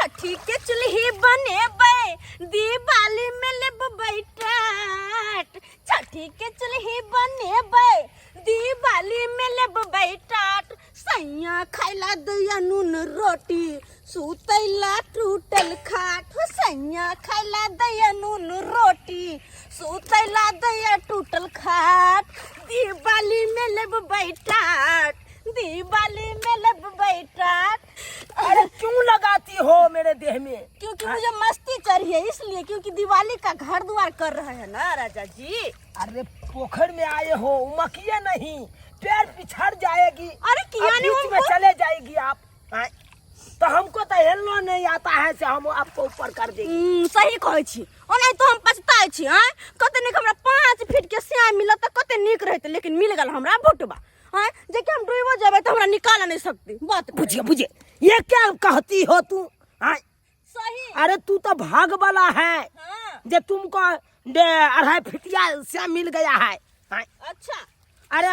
छठी के चूल्ही बनेबै, दिवाली में लेब बैटाट। छठी के चूल्ही बनेबै, दिवाली में लेब बैटाट। सैया खाइला दैया नून रोटी, सुतैला टूटल खाट। हो सैया खाइला दैया नून रोटी, सुतैला दैया टूटल खाट। दिवाली में लेब बैटाट, दिवाली में लेब बैटाट। अरे क्यों लगाती हो मेरे देह में? क्योंकि मुझे मस्ती चढ़ी है इसलिए, क्योंकि दिवाली का घर द्वार कर रहे हैं ना राजा जी। अरे पोखर में आए हो, उमकिए नहीं, पैर पिछड़ जाएगी। अरे किया अब नहीं बीच में उनको? चले जाएगी आप। आए, तो हमको तो हेलना नहीं आता है से हम आपको ऊपर कर देंगे। सही कहै छी, ओना तो हम पछताए छी। आँय, कते नीक हमरा 5 फीट के श्याम मिलत तऽ कते नीक रहते, लेकिन मिल गेल हमरा भुटबा। आँय, जे कि हम डूबो जेबै तऽ हमरा निकाल नहीं सकती बात। बुझिए बुझिए, ये क्या कहती हो तू? आए? सही। अरे तू तो भाग वाला है। हाँ। जे तुमको 2.5 फिटिया से मिल गया है। आए? अच्छा। अरे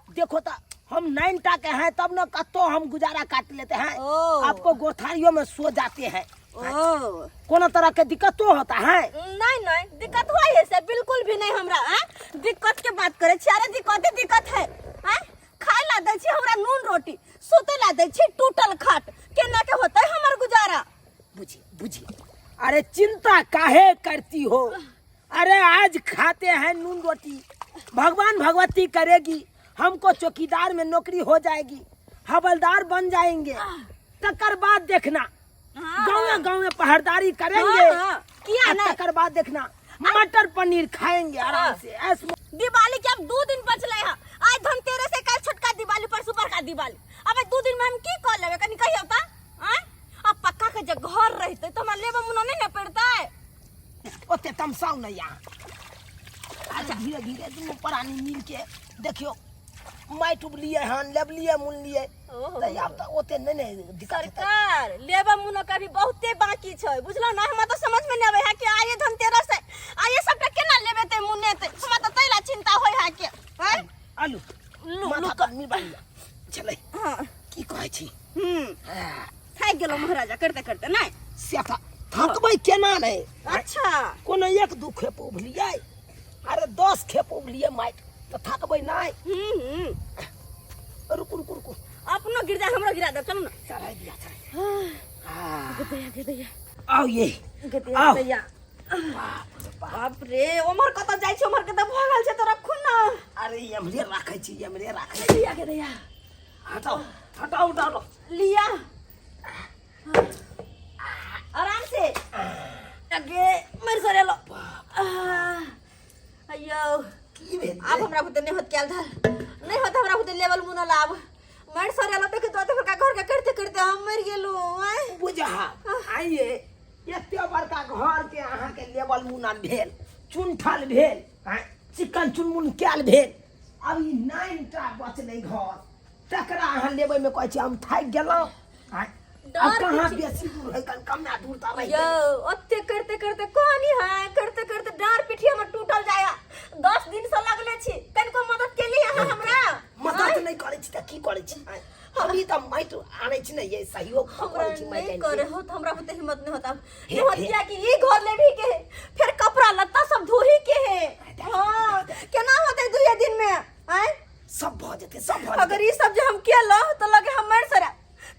देखो तो हम 9 टा के हैं तब न कत्तो हम गुजारा काट लेते हैं। ओ। आपको गोथारियों में सो जाते हैं। ओ। कोनो तरह के दिक्कतो होता है? नहीं नहीं, दिक्कत हुआ है से बिल्कुल भी नहीं हमरा। हाँ? दिक्कत के बात करे छी? अरे दिक्कत ही दिक्कत है। हाँ? खाए ला दै छी हमरा नून रोटी, सुते ला दै छी टूटल खाट, केना के होतै हमर गुजारा? बुझी बुझी, अरे चिंता काहे करती हो? अरे आज खाते हैं नून रोटी, भगवान भगवती करेगी हमको चौकीदार में नौकरी हो जाएगी, हवलदार बन जाएंगे, तकर बाद देखना। हाँ। गाँव गाँव में पहरदारी करेंगे। हाँ, हाँ। किया आ नहीं? तकर बाद देखना मटर पनीर खाएंगे आराम हाँ। से ऐश। दिवाली के अब 2 दिन बचले है, आज धनतेरस से कल छोटका दिवाली, परसों बड़का दिवाली। अब 2 दिन में हम की कर लेबे, कनी कहियो त? आँय, अब पक्का के जे घर रहते तो हमरा लेबे मुना नहीं ने पड़तै। ओते तमसाउ नहीं यहाँ। अच्छा धीरे धीरे दुनू प्राणी मिल के देखियो माटि उबलिए हन, लेबलिए मुनलिए। ओहो। तऽ आब तऽ ओते नहि ने दिक्कत हेतै। सरकार लेबा मुना के अभी बहुते बाकी छै, बुझलौ ना? हमरा तऽ समझ में नहीं आबै है कि आइए धनतेरस है, आइए सबटा केना लेबे ते मुने ते, हमरा तऽ तैला चिंता होय है के। हैं? आलू लू, माथा लू पर मिलबा लिअ। चलै। हाँ। की कहै छी? हम्म, थाकि गेलहुँ महाराजा करते करते नहि? से तऽ थकबै केना नहि? अच्छा। कोनो 1-2 खेप उभलियै, अरे 10 खेप उभलियै माटि तऽ थकबै नहि। हम्म हम्म रुकू रुकू रुकू। अपनो गिर जाए हमरो गिरा दे, चलू ना। चढ़ाई दिया, चढ़ाई। हाँ। गदैया गदैया। आओ ये। गदैया। आओ। गदैया, बाप रे, ओमहर कतऽ जाइ छी? ओमहर के तऽ भऽ गेल छै, तोरा खुन ना। अरे एम्हरे राखै छी, एम्हरे राखै छी। गदैया गदैया। हटाओ हटाओ हटाओ। लिया आराम से, अगे मर सरेलो। अयो। की भेल? आब हमरा बुते नहीं होत, कैल धर नहीं होत हमरा बुते लेवल मुनल। आब मर सरेलो, देख तो बड़का घर के करते करते हम मर गेलु। आय। बुझा आइए, एते बड़का घर के अहाँ के लेवल मुनल भेल, चुनठल भेल, आँय, चिकन चुनमुन कैल भेल। अब ई 9 टा बचलै घर, तकरा अहाँ लेबै में कहै छी हम थाकि गेलहुँ। आँय, अब डर कहाँ की बेसी दूर है, कन कमे दूर तऽ रहि यौ गेल। ओते करते करते कहानी है, करते करते डाँड़ पिठी हमर टूटल जाया। 10 दिन से लगले छी, कनिको मदद केली अहाँ हमरा? मदद नहि करै छी तऽ की करै छी? आँय, हम ई तऽ माटि आनै छी ने, ये सहयोग तऽ हमरा करै छी माटि नहीं आनि के। करे हो हमरा बुते हिम्मत नहीं होता। हे, नहीं होत हे। किया कि ई घर लेभी के है, फिर कपड़ा लत्ता सब धोही के है। हाँ, केना होते 2 दिन में? आँय? सब भऽ जेतै, सब भऽ जेतै। अगर ई सब जे हम केलहुँ तऽ लगे हम मरि सरा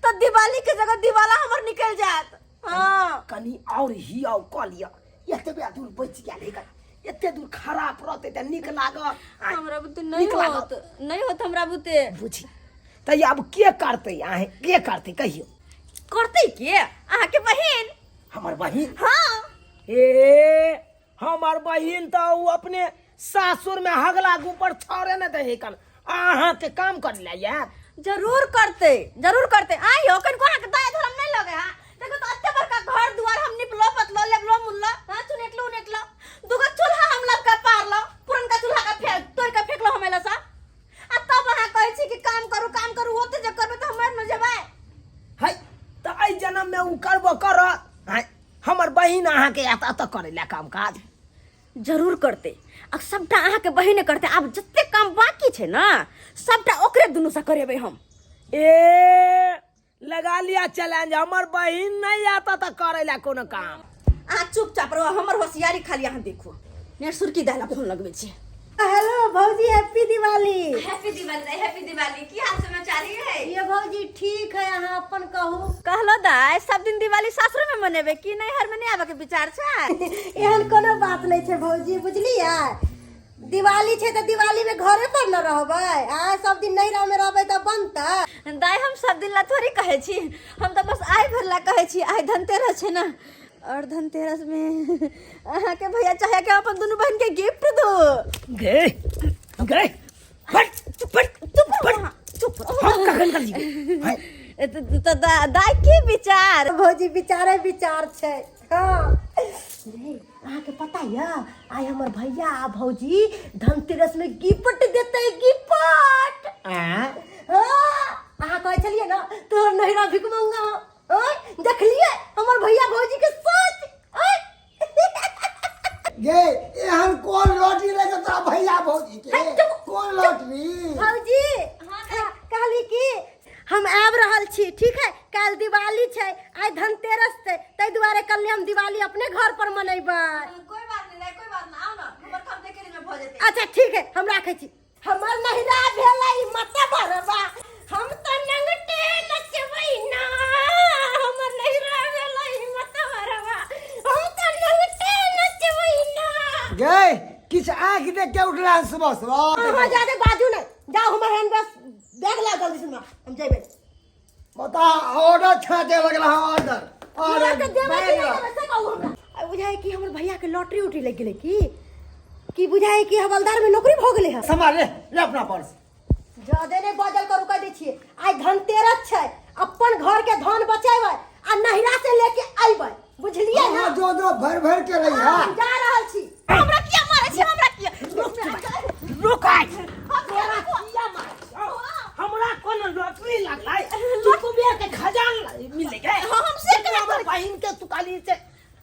तऽ दिवाली के जगह दिवाला हमर निकल जायत। हाँ। कनी और ही आउ कऽ लिअ, एतबे दूर बचि गेल है, एते दूर खराब रहतै तऽ नीक लागत। आँय, हमरा बुते नहीं नीक लागत। होत, नहीं होत हमरा बुते। बुझी तऽ आब के करतै? अहें के करतै कहियौ? करतै के? अहाँके बहिन। हमर बहिन? हाँ। ए हमर बहिन तऽ उ अपने सासुर में हगला गुपर छौरे ने दही कन, अहाँ के काम कर ले यार। जरूर करते, जरूर करते। आई हो कनको अहाँ के दया धर्म नहीं लगे? हां देखो तो अत्ते बड़का घर दुआर हम निपलो पतलो लेबलो मुल्लो, हां चुनेटलो उनेटलो, दुगो चूल्हा हम लग के पारलो, पुरनका चूल्हा का फेंक तोड़ के फेंकलो हम सा, आ तब अहाँ कहै छी कि काम करू काम करू, ओते जे करबै तऽ हम मरि न जेबै। है तऽ एहि जन्म में उ करबो करत। है हमर बहिन अहाँ के एतऽ एतऽ करै ले काम काज? जरूर करते, आ सबटा अहाँके बहिने करते। आब जते काम बाकी छै ने सबटा ओकरे दुनू से करेबै हम। ए लगा लिया चैलेंज, हमर बहिन नहीं आता तऽ करै ला कोनो काम। अहाँ चुपचाप रहो, हमर होशियारी खाली अहाँ देखू। ने सुरकी दाइ फोन लगबै छी। हेलो भौजी, हैप्पी दिवाली। हैप्पी दिवाली दाइ, हैप्पी दिवाली। की हाल समाचार है? ये भौजी ठीक है, अहाँ अपन कहू। कहलो दाइ, सब दिन दिवाली सासुर में मनेबे कि नैहर में नहीं आबे के विचार छै? एहन कोनो बात नहीं छै भौजी, बुझलियै? दिवाली छै तऽ दिवाली में घरे पर न रहबै, आ सब दिन नैहरा में रहबै तऽ बनतै? दाइ, हम सब दिन ला थोड़ी कहै छी, हम तऽ बस आइ भर ला कहै छी। आइ धनतेरस छै ने, और धनतेरस में अहाँके भैया चाहे के अपन दुनू बहन के गिफ्ट दो। गे गे, हट चुप हट, चुप रहो अहाँ, चुप रहो। हम कखन कर ली? तऽ दाइ की विचार? भौजी, विचारे विचार छै। हाँ, रे, अहाँके पता यऽ, आइ हमर भैया आ भौजी धनतेरस में गिफ्ट देतै, गिफ्ट। आ हाँ, अहाँ कहै छलियै ने तोहर नैहरा भिखमंगा। आँय, देखलियै हमर भैया भौजी के सोच? आँय? गे, एहन कोन लॉटरी लगे तोरा भैया भौजी के? कोन लॉटरी? भौजी, कहली कि हम आबि रहल छी, ठीक है? काल्हि दिवाली छै, आइ धनतेरस छै, ताहि दुआरे कहलियै हम दिवाली अपने घर पर मनेबै। कोई बात नहीं दाइ, कोई बात नहीं, आओ ना, हमर काम देखे दिन में भऽ जेतै। अच्छा ठीक है, हम राखै छी। हमर नहिरा भेलै मत बरबा, हम तऽ नंगटे नचबै ना। हमर नहिरा भेलै मत बरबा, हम तऽ नंगटे नचबै ना। गे, किछु आँखि देख के उठला हन सुबह सुबह? अहाँ जादे बाजू नहि, जाउ, हमर हैंड बैग बैग ला जल्दी से, हम जेबै। बता, ऑर्डर छाटे लगला हन, ऑर्डर। हमरा ऑर्डर तऽ देबै कि बैग नहि ला। देबै से कहू हमरा। आ बुझाइ कि हमर भैया के लॉटरी उटरी लागि गेलै की की बुझाइ कि हवलदार में नौकरी भऽ गेलै हन। सम्हाल ले, ले अपना पर्स। जादे नहि बाजल करू, कहि दै छियै। आइ धनतेरस छै, अपन घर के धन बचेबै आ नहिरा से लेके अइबै, बुझलियै ना? हाँ, जो जो भर भर के रही हाँ, है। हम जा रहल छी। हमरा किया मारै छी? हमरा किया? रुक, आइ तोरा किया मारै छौ? हमरा कोन लॉटरी लगलै? तू कुबेर के खजाना मिल गए? हाँ, हम से तू हमर बहिन के तू काली से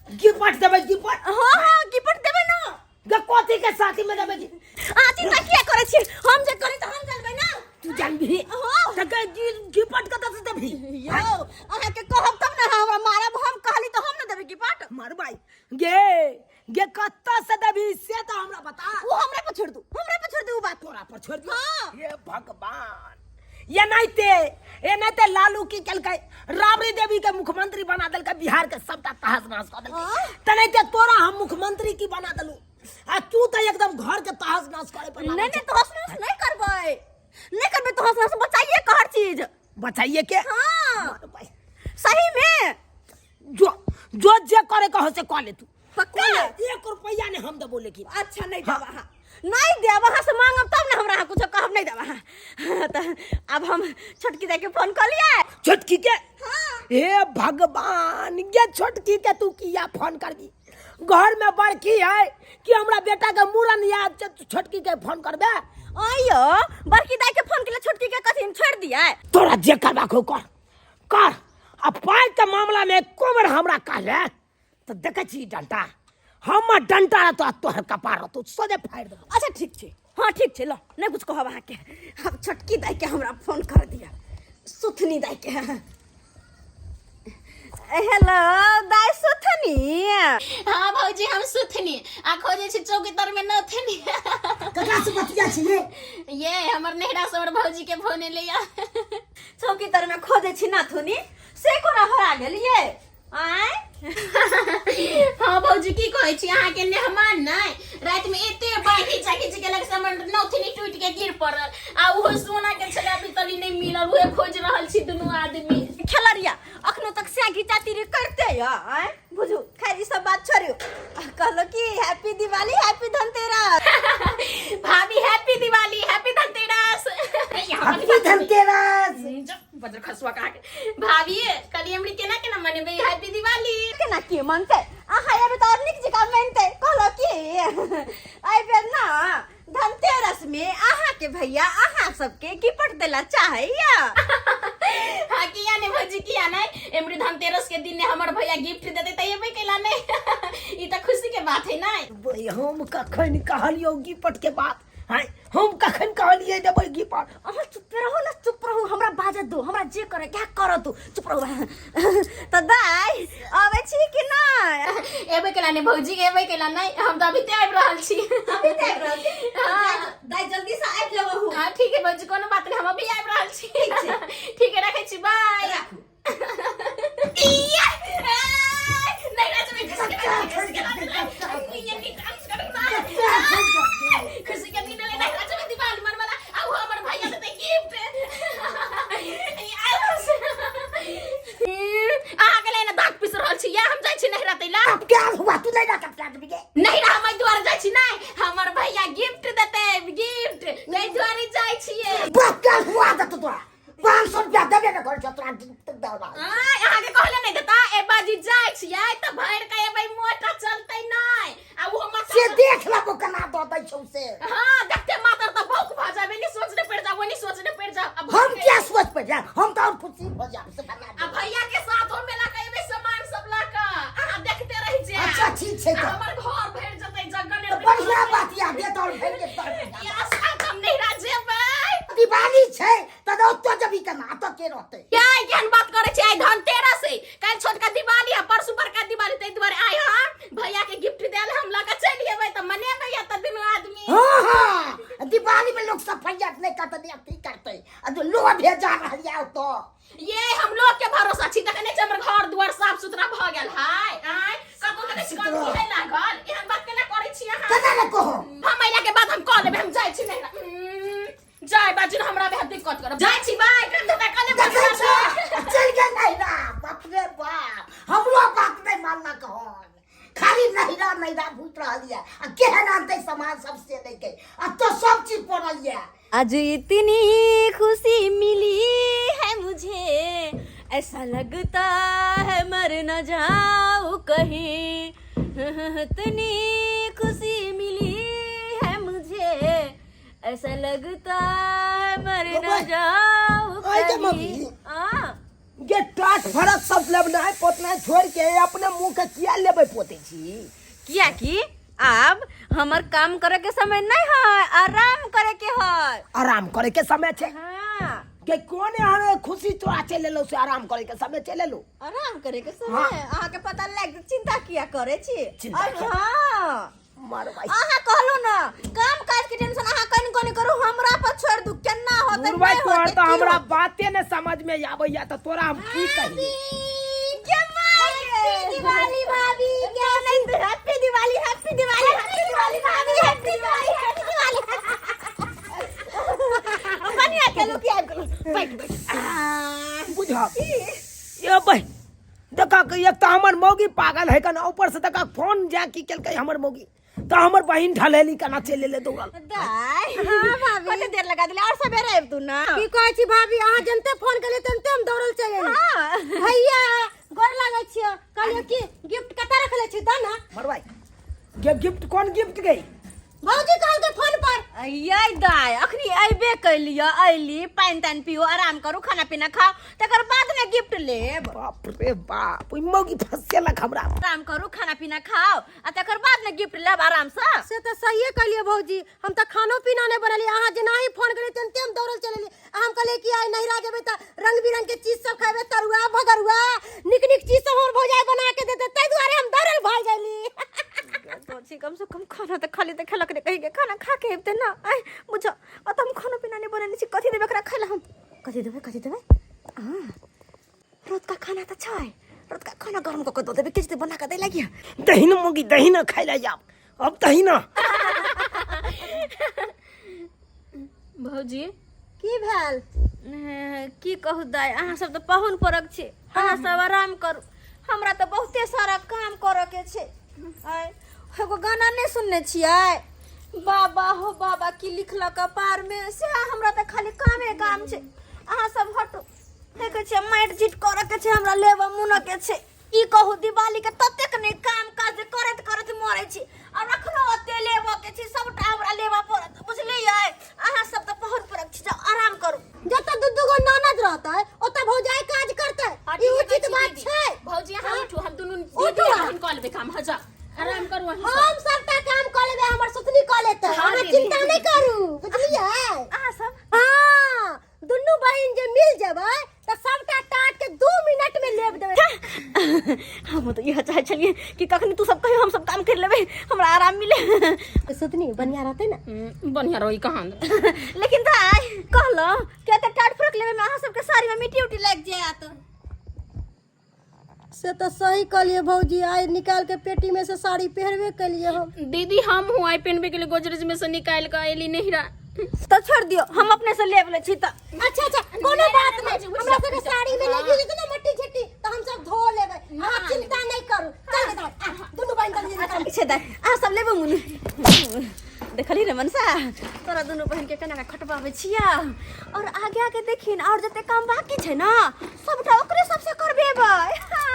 गिपट देबै, गिपट? हाँ हाँ, गिफ्ट देबै ना। गे, कथी के साथी में देबै? अहाँ चिंता किया करै छी? हम जे करी तऽ हम जानबै ना। तू जानबही? हाँ। तऽ गे, गिपट कतऽ से देबही? यौ, अहाँके कहब तब ने हमरा मारब। हम कहली तऽ हम ने देबै गिफ्ट। मारबै। गे गे, कतऽ से देबही से तऽ हमरा बता। ओ हमरा पर छोड़ दू, हमरा पर छोड़ दू उ बात। तोरा पर छोड़ दियौ? हाँ। हे भगवान, एनाहिते एनाहिते लालू की केलकै, राबड़ी देवी के मुख्यमंत्री बना देलकै, बिहार के सबटा तहस नहस कऽ देलकै। हाँ। तेनाहिते तोरा हम मुख्यमंत्री की बना देलू आ तू तऽ एकदम घर के तहस नहस करे पर लागल नहीं छे। नहीं, तहस नहस नहीं करबै, नहीं करबै तहस नहस, बचाइए के हर चीज। बचाइए के? हाँ। मार भाई। सही में। जो जो जे करे के हो से कऽ ले तू। पक्का? कऽ ले, एक रुपैया नहीं हम देबो लेकिन। अच्छा, नहीं देब अहाँ, नहीं देब। अहाँ से मांगब तब ने हमरा अहाँ कुछो कहब, नहीं देब अहाँ। तऽ आब हम छोटकी दाई के फोन कऽ लियै। छोटकी के? हाँ। हे भगवान, ये छोटकी के तू किया फोन करबी? घर में बड़की है कि हमरा बेटा के मूड़न याद छै, तू छोटकी के फोन करबे? आइयो बड़की दाई के फोन केले, छोटकी के कथी हम छोड़ दियै? तोरा जे करबाक हो कर कर। आ पाइ के मामला में एको बेर हमरा कहले तऽ देखै छी डंटा, हमर डंटा रहतो आ तोहर कपार रहतो, सोझे फाड़ि देबो। अच्छा ठीक छै, हाँ ठीक छै, ल नहीं कुछ कहब अहाँके। अब छोटकी दाई के हमरा फोन कर दिया, सुथनी दाई के। हेलो दाई सुथनी। हाँ भौजी, हम सुथनी आ खोजे छी चौकी तर में नथनी। ककरा से बतिया छी रे? ये हमर नेहरा से हमर भौजी के फोन एलै या। चौकी तर में खोजे छी नथुनी, से कोना हरा गेल ये? आँय? हाँ भौजी, की कहै छी, अहाँके मेहमान नहि राति में एते बाढ़ि चाकी के लग से हमर नथुनी टूटि के गिर पड़ल आ ओहो सोना के छलै, अभी तली नहि मिलल, उहे खोज रहल छी दुनू आदमी। खेलरिया अखनो तक से घिचा तीरी करते या? आँय बुझू, खैर ई सब बात छोड़ियो, कहलो कि हैप्पी दिवाली, हैप्पी धनतेरस। भाभी, happy Diwali, happy Dhanteras. Happy Dhanteras. बजर खसुआ कहा के। भाभी, कली हमरी केना केना मनेबै हैप्पी दिवाली? केना की मनतै? अहाँ एबै तऽ आओर नीक जकाँ मनतै। कहलो कि एहि बेर ना धनतेरस में अहाँ के भैया अहाँ सबके गिफ्ट देला चाहैया। हाँ, किया नहीं भौजी, किया नहीं? एमरी धनतेरस के दिन ने हमर भैया गिफ्ट देते त एबै कैला नहीं? ई त खुशी के बात है ना। हम कखन कहलियौ गिफ्ट के बात? हैं, हम कखन कहलियै देबै गिफ्ट? अहाँ चुप रहू ने, चुप रहू, हमरा बाजऽ दू, हमरा जे करे क्या करऽ दू, चुप रहू। तऽ दाइ अबै छी कि नहि? एबै केला नहि भौजी, एबै केला नहि, हम तऽ अभी ते आबि रहल छी। अभी तऽ आबि रहल छी? हाँ। दाइ जल्दी से आबि जाउ अहूँ। हाँ ठीक है भौजी, कोनो बात नहीं, हम अभी आबि रहल छी। ठीक छै। ठीक है, रखै छी, बाय। राखू। खुशी के दिन ले नहीं राजू दिवाली मनवाला आ वो हमर भैया देते गिफ्ट। अहाँ के लेने दाँत पीस रहल छी या हम जाइ छी नहिरा तैला। अब क्या हुआ? तू नहीं रखा प्लाट भी नहिरा हम एहि दुआरे जाइ छी नहि, हमर भैया गिफ्ट देते गिफ्ट, ताहि दुआरे जाइ छियै। बाप क्या हुआ? दे तोरा 500 रुपया देबे ने करै छौ, तोरा गिफ्ट दे। आय, अहाँके कहले नहि देता ए बाजी, जाइ छियै तऽ भरि के एबै, मोटा चलतै नहि आ ओहो माथा से देख लेबो केना दऽ दै छौ से। हाँ देखते मातर तऽ बौक भऽ जाबे, नहीं सोचने पड़ जाओ, नहीं सोचने पड़ जाओ। अब हम क्या सोच पे जाए, हम तऽ और खुशी हो जाब से बना आ दे। भैया के साथ हो मेला के एबै सामान सब लऽ कऽ, अहाँ देखते रहि जायब। अच्छा ठीक छै। आ तऽ हमर घर भरि जेतै जगह। तऽ बढ़िया बात या दे तऽ भरि के तर। या साथ हम नहिरा जेबै। दिवाली छै तऽ ओतऽ जबी केना, ओतऽ के रहतै? क्या केहन बात करै छी? आइ धनतेरस है, काल्हि छोटका दिवाली है, परसू बड़का दिवाली, ताहि दुआरे आइ हम भैया के गिफ्ट देल हम लऽ कऽ चलि एबै तऽ मनेबै एतऽ दुनू आदमी। हाँ हाँ, दिवाली में लोग सफैया नहीं करते, नहीं अथी करते, आ जो लोग भेजा रहल या ओतऽ। ये हम लोग के भरोसा छी, देखने छी हमर घर दुआर साफ सुथरा भऽ गेल हाय। आय कतौ देखै छी गंदगी है लागल? एहन बात केना करै छी अहाँ? केना ने कहो? हम अइला के बाद हम कऽ लेबै, हम जाइ छी नहिरा। जाय बाजू ने, हमरा बेहद दिक्कत करब, जाइ छी, बाय। काम धंधा कऽ लेबै। देखै छो, चलि गेल नहिरा। बाप रे बाप, हमरो बात नहि मानलक हन, खाली नहिरा नहिरा भूत रहल यऽ। आ केहन आनतै सामान सब से नहि के, आ तो सब चीज पड़ल यऽ। आज इतनी खुशी मिली है मुझे, ऐसा लगता है मर न जाऊं कहीं। इतनी खुशी मिली है मुझे, ऐसा लगता है मर न जाऊं ओए जे कहीं। मम्मी। आ, गे टाट फरक सब लेबनाइ पोतनाइ छोड़ि के अपने मुंह के किया लेबै पोतै छी? कियाकि आब हमर काम करे के समय नहीं है, आराम करे के है। आराम करे के समय छै? हाँ। के कोन एहन खुशी तोरा चलि एलौ से आराम करे के समय चलि एलौ? आराम करे के समय। हाँ। अहाँ के पता लाग, चिंता किया करे छी? चिंता और किया? हाँ मारो भाई। अहाँ कहलु ना काम काज के टेंशन अहाँ कनि कनि करू, हमरा पर छोड़ दू, केना होतै गुरबाई नहि तोहर होतै, तऽ की हमरा होतै? बाते ने समझ में आबैया, तऽ तोरा हम की कहियै? के माय हैप्पी दिवाली भाभी। क्या नहीं, happy Diwali, happy Diwali, happy Diwali भाभी, हैप्पी दिवाली, हैप्पी दिवाली। बनिया के लोग आबि गेलौ, बैठ बैठ। बुझब ये भाई, देखा के एक तऽ हमर मौगी पागल है कना, ऊपर से देखा फोन जा की केलकै हमर मौगी, तऽ हमर बहिन ढलेली केना चलि एलै दौड़ल। दाइ। हाँ, भाभी। कते देर लगा देले, और सवेरे आबि तू ना। की कहै छी भाभी, अहाँ जनते फोन केलियै तनते हम दौड़ल चलि एली। हाँ। भैया गोर लागै छियो, कहलियो कि गिफ्ट कतऽ रखले छी, दऽ ना। मरवाई गे गिफ्ट? कोन गिफ्ट गई? भौजी कहलकै फोन पर। अयै दाइ, अखनी अयबे कैलियै, अयली, पानि तानि पियो, आराम करू, खाना पीना खाओ, तकर बाद ने गिफ्ट लेब। बाप रे बाप, ई मौगी फंसेलक हमरा। आराम करू, खाना पीना खाओ आ तकर बाद ने गिफ्ट लेब आराम से। से तऽ सहिए कहलियै भौजी, हम तऽ खानो पीना नहि बनेलियै, अहाँ जेनाही फोन केलियै तेनाहिते हम दौड़ल चलि एलियै। आ हम कहलियै कि आइ नैहरा जेबै तऽ रंग बिरंग के चीज सब खेबै, तरुआ भगरुआ नीक नीक चीज सब हमर भौजाई बना के देतै, ताहि दुआरे हम दौड़ल भागि गेली। सोची कम से कम खाना तऽ खाली तऽ खेलक रे, कहीं के खाना खा के अबिते ना। आइ बुझ, अतऽ हम खाना पीना नहि बनेने छी, कथी देबै एकरा खाय लए हम? कथी देबै, कथी देबै? हाँ, रतका खाना तऽ छै, रतका खाना गरम कऽ कऽ दऽ देबै, किछु तऽ बना कऽ दै लागिया। दही ने मौगी, दही ने खाय लए जाब अब, दही ने। भौजी। की भेल? की कहू दाइ, अहाँ सब तऽ पाहुन परक छी, अहाँ सब आराम करू, हमरा तऽ बहुते सारा काम करऽ के छै। आइ एगो गाना नहि सुनने छियै, बाबा हो बाबा की लिखलक कपार में से, हमरा तऽ खाली कामे काम छै। अहाँ सब हटू, देखै छियै माटि झीट करऽ के छै हमरा, लेबऽ मुनऽ के छै। की कहू, दिवाली के ततेक नहि काम काज करैत करैत मरै छी, और अखनो ओते लेबऽ के छै, सबटा हमरा लेबऽ पड़त, बुझलियै? अहाँ सब तऽ पाहुन परक छी, जाउ आराम करू। जतऽ दू दू गो ननद रहतै ओतऽ भौजाई काज करतै, हाँ, ई ठीक है, उचित कहै छी बात दीदी। छै। भौजी अहाँ उठू, हम दुनू उठू दीदी अहाँ। अपन कऽ लेबै काम। हाँ जाउ, आराम करू अहाँ सब। हम सबटा काम कऽ लेबै, हमर सुतनी कऽ लेतै। हाँ, अहाँ दीदी। चिंता नहि करू, बुझलियै? हम तऽ इएह चाहै छलियै कि कखनी तू सब कहियो हम सब काम कर लेबै, हमरा आराम मिले। सुतनी बढ़िया रहते ना? बढ़िया रही कहाँ। लेकिन दाई कहलो कि एते टाट फरक लेबै में अहाँ सबके साड़ी में मिट्टी उट्टी लागि जायत। से तो सही कहलिए भौजी, आइ निकाल के पेटी में से साड़ी पहरबे कलिए हम। दीदी हम हूँ आई पहनबे के लिए गोदरेज में से निकाल के एली नहिरा। तो छोड़ दियो, हम अपने से लेब ले छी त। अच्छा अच्छा, कोनो बात नहीं, हमरा सबके साड़ी में लगी जेतै ना मट्टी झिट्टी त हम सब धो लेबै, अहाँ चिंता नहीं करू। चल गे दाइ, आ दुनू बहिन चल जेतै। अच्छा दाइ, अहाँ सब लेबो मुन। देखली रे मनसा, तोरा दुनू बहिन के केना के खटबाबै छिया। और आगे आगे देखिन, और जते काम बाकी छै ना सबटा ओकरे सबसे करबेबै।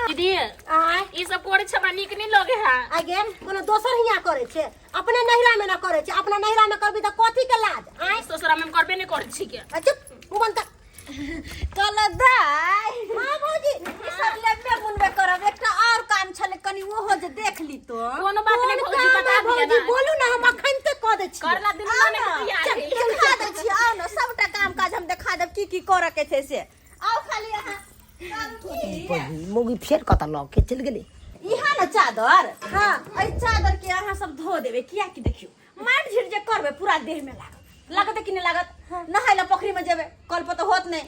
दीदी आय ई सब करे छै हमरा नीक नहीं लगे है। आगे कोनो दोसर हियाँ करे छै, अपने नहिरा में ना करे छै। अपना नहिरा में करबी त कथी के लाज? आय ससुरा में हम करबे नहीं करे छी के। आ चुप, मुंह बंद कर। कहल दाइ, हां भौजी, ई सब लेबे मुनबे करब, एकटा और काम छलै कनी ओहो जे देख ली तो। कोनो बात नहीं कोन भौजी, काम बता है दिया भौजी? ना। बोलू ना, हम अखन ते कह दै छी। करला दिन आउ मने ना, तैयार है। देखा दै छी, आउ ना, सबटा काम काज हम देखा देब की की करऽ के छै से। आउ खाली अहाँ। बहिन मौगी फेर कतऽ लऽ के चलि गेलै? इहा न चादर। हाँ। एहि चादर के अहाँ सब धो देबै, कियाकि देखियौ माटि झीर जे करबै पूरा देह में लागत, लागत कि नहि लागत? नहाय ला पोखरी में जेबै, कल पर तऽ होत नहि।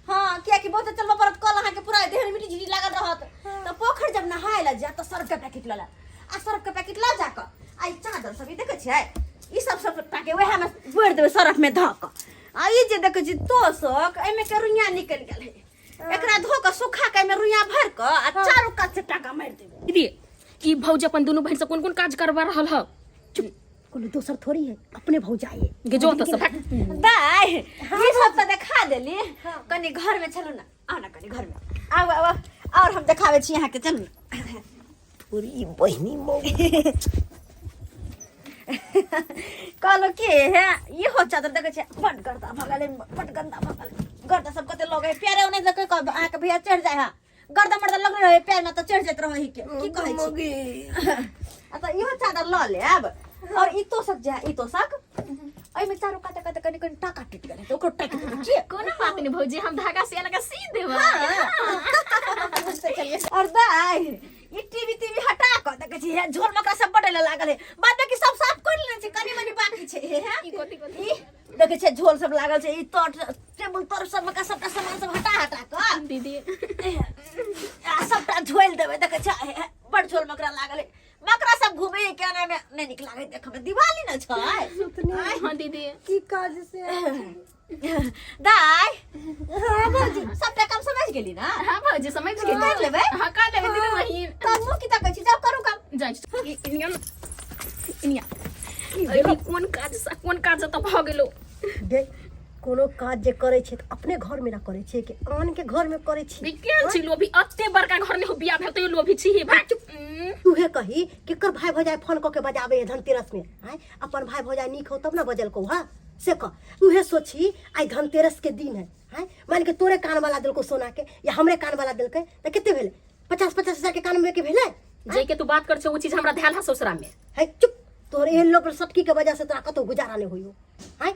हाँ, कियाकि बहुत चलबऽ पड़त, कल अहाँके पूरा देह में मिट्टी झिझी लागल रहत। तऽ पोखरि जब नहाय ला जायत तऽ सर्फ के पैकेट लऽ लेब, आ सर्फ के पैकेट लऽ जाकऽ आ ई चादर सब ई देखै छियै, ई सब सबटा के वएह में बोरि देबै सर्फ में धऽ कऽ। आ ई जे देखै छी तोसक, एहिमे के रुइया निकलि गेल है, एकरा धो कऽ सुखा कऽ एहिमे रुइया भरि कऽ आ चारू कात से टाका मारि देबै। दीदी ई भौजी अपन दुनू बहिन से कोन कोन काज करवा रहल ह? चुप, कोनो दोसर थोड़ी है, अपने भौजाई है। गे जो त सब। दाइ ई सब तऽ देखा देली, कनी घर में चलू ना, आउ ना कनी घर में आउ आउ आउ, और हम देखाबै छी अहाँके, चलू ना। तोरी बहिनी मौगी। कहलहुँ कि हे इहो चादर देखै छियै बड गर्दा भऽ गेलै, बड गन्दा भऽ गेलै, गर्दा सब कते लगै है, प्यारे ओने देखै कह अहाँके भैया चढ़ि जाइ है, गर्दा मर्दा लगले रहै पैर में तऽ चढ़ि जाइत रहै के की कहै छी। मौगी आ तऽ इहो चादर लऽ लेब। और ई तोसक जे है, ई तोसक एहिमे चारू काते काते कनि कनि टाका टूटि गेलै तऽ ओकरो टाकि देबै की? कोनो बात नहीं भौजी, हम धागा से अलग सी देबै। और दाइ ई टीवी तीवी हटा कऽ देखै छी हे झोल मकरा सब बटेला लागल है, बाद बाकी सब साफ कर लेने छै, कनि मनि बाकी छै हे। हे ई कथी कथी? ई देखै छै झोल सब लागल छै, ई तर टेबुल तर सब मका सबटा सामान सब हटा हटा कऽ दीदी आ सबटा झोलि देबै। देखै छै हे, हे, बड़ झोल मकरा लागल है, मकरा सब घूमे है केना में नहि नीक लागै देखै में, दिवाली न छै। हाँ दीदी। की काज से दाइ? हाँ भौजी, सबटा काम समझ गेली ना? हाँ भौजी समझ गेली। कर लेबै? हाँ कर लेबै दीदी बहिन। तऽ मुँह की तकै छी, जाउ करू काम। जाइ छी। इनिया इनिया, अरे कोन काज से कोन काज तऽ भऽ गेलो। देख कोनो काज जे करै छै तऽ अपने घर में ना करै छै कि आन के घर में करै छी? केहन छी लोभी, अते बड़का घर नहीं हो बियाह भेल तैयो लोभी छी हे भाई। तूहे कही केकर भाई भौजाई फोन कऽ के बजाबे है धनतेरस में? आय अपन भाई भौजाई नीक हो तब ना बजलको। हाँ से कह, तूहे सोची आइ धनतेरस के दिन है, आय मान के तोरे कान वाला देलको सोना के या हमरे कान वाला देलकै तऽ कते भेलै? 50-50 हजार के कान में के भेलै। जे के तू बात कर छे ओ चीज हमरा ध्यान है ससुरा में। है चुप, तोहर एहन लोग सटकी के वजह से तोरा कतौ गुजारा नहीं होइयो। आय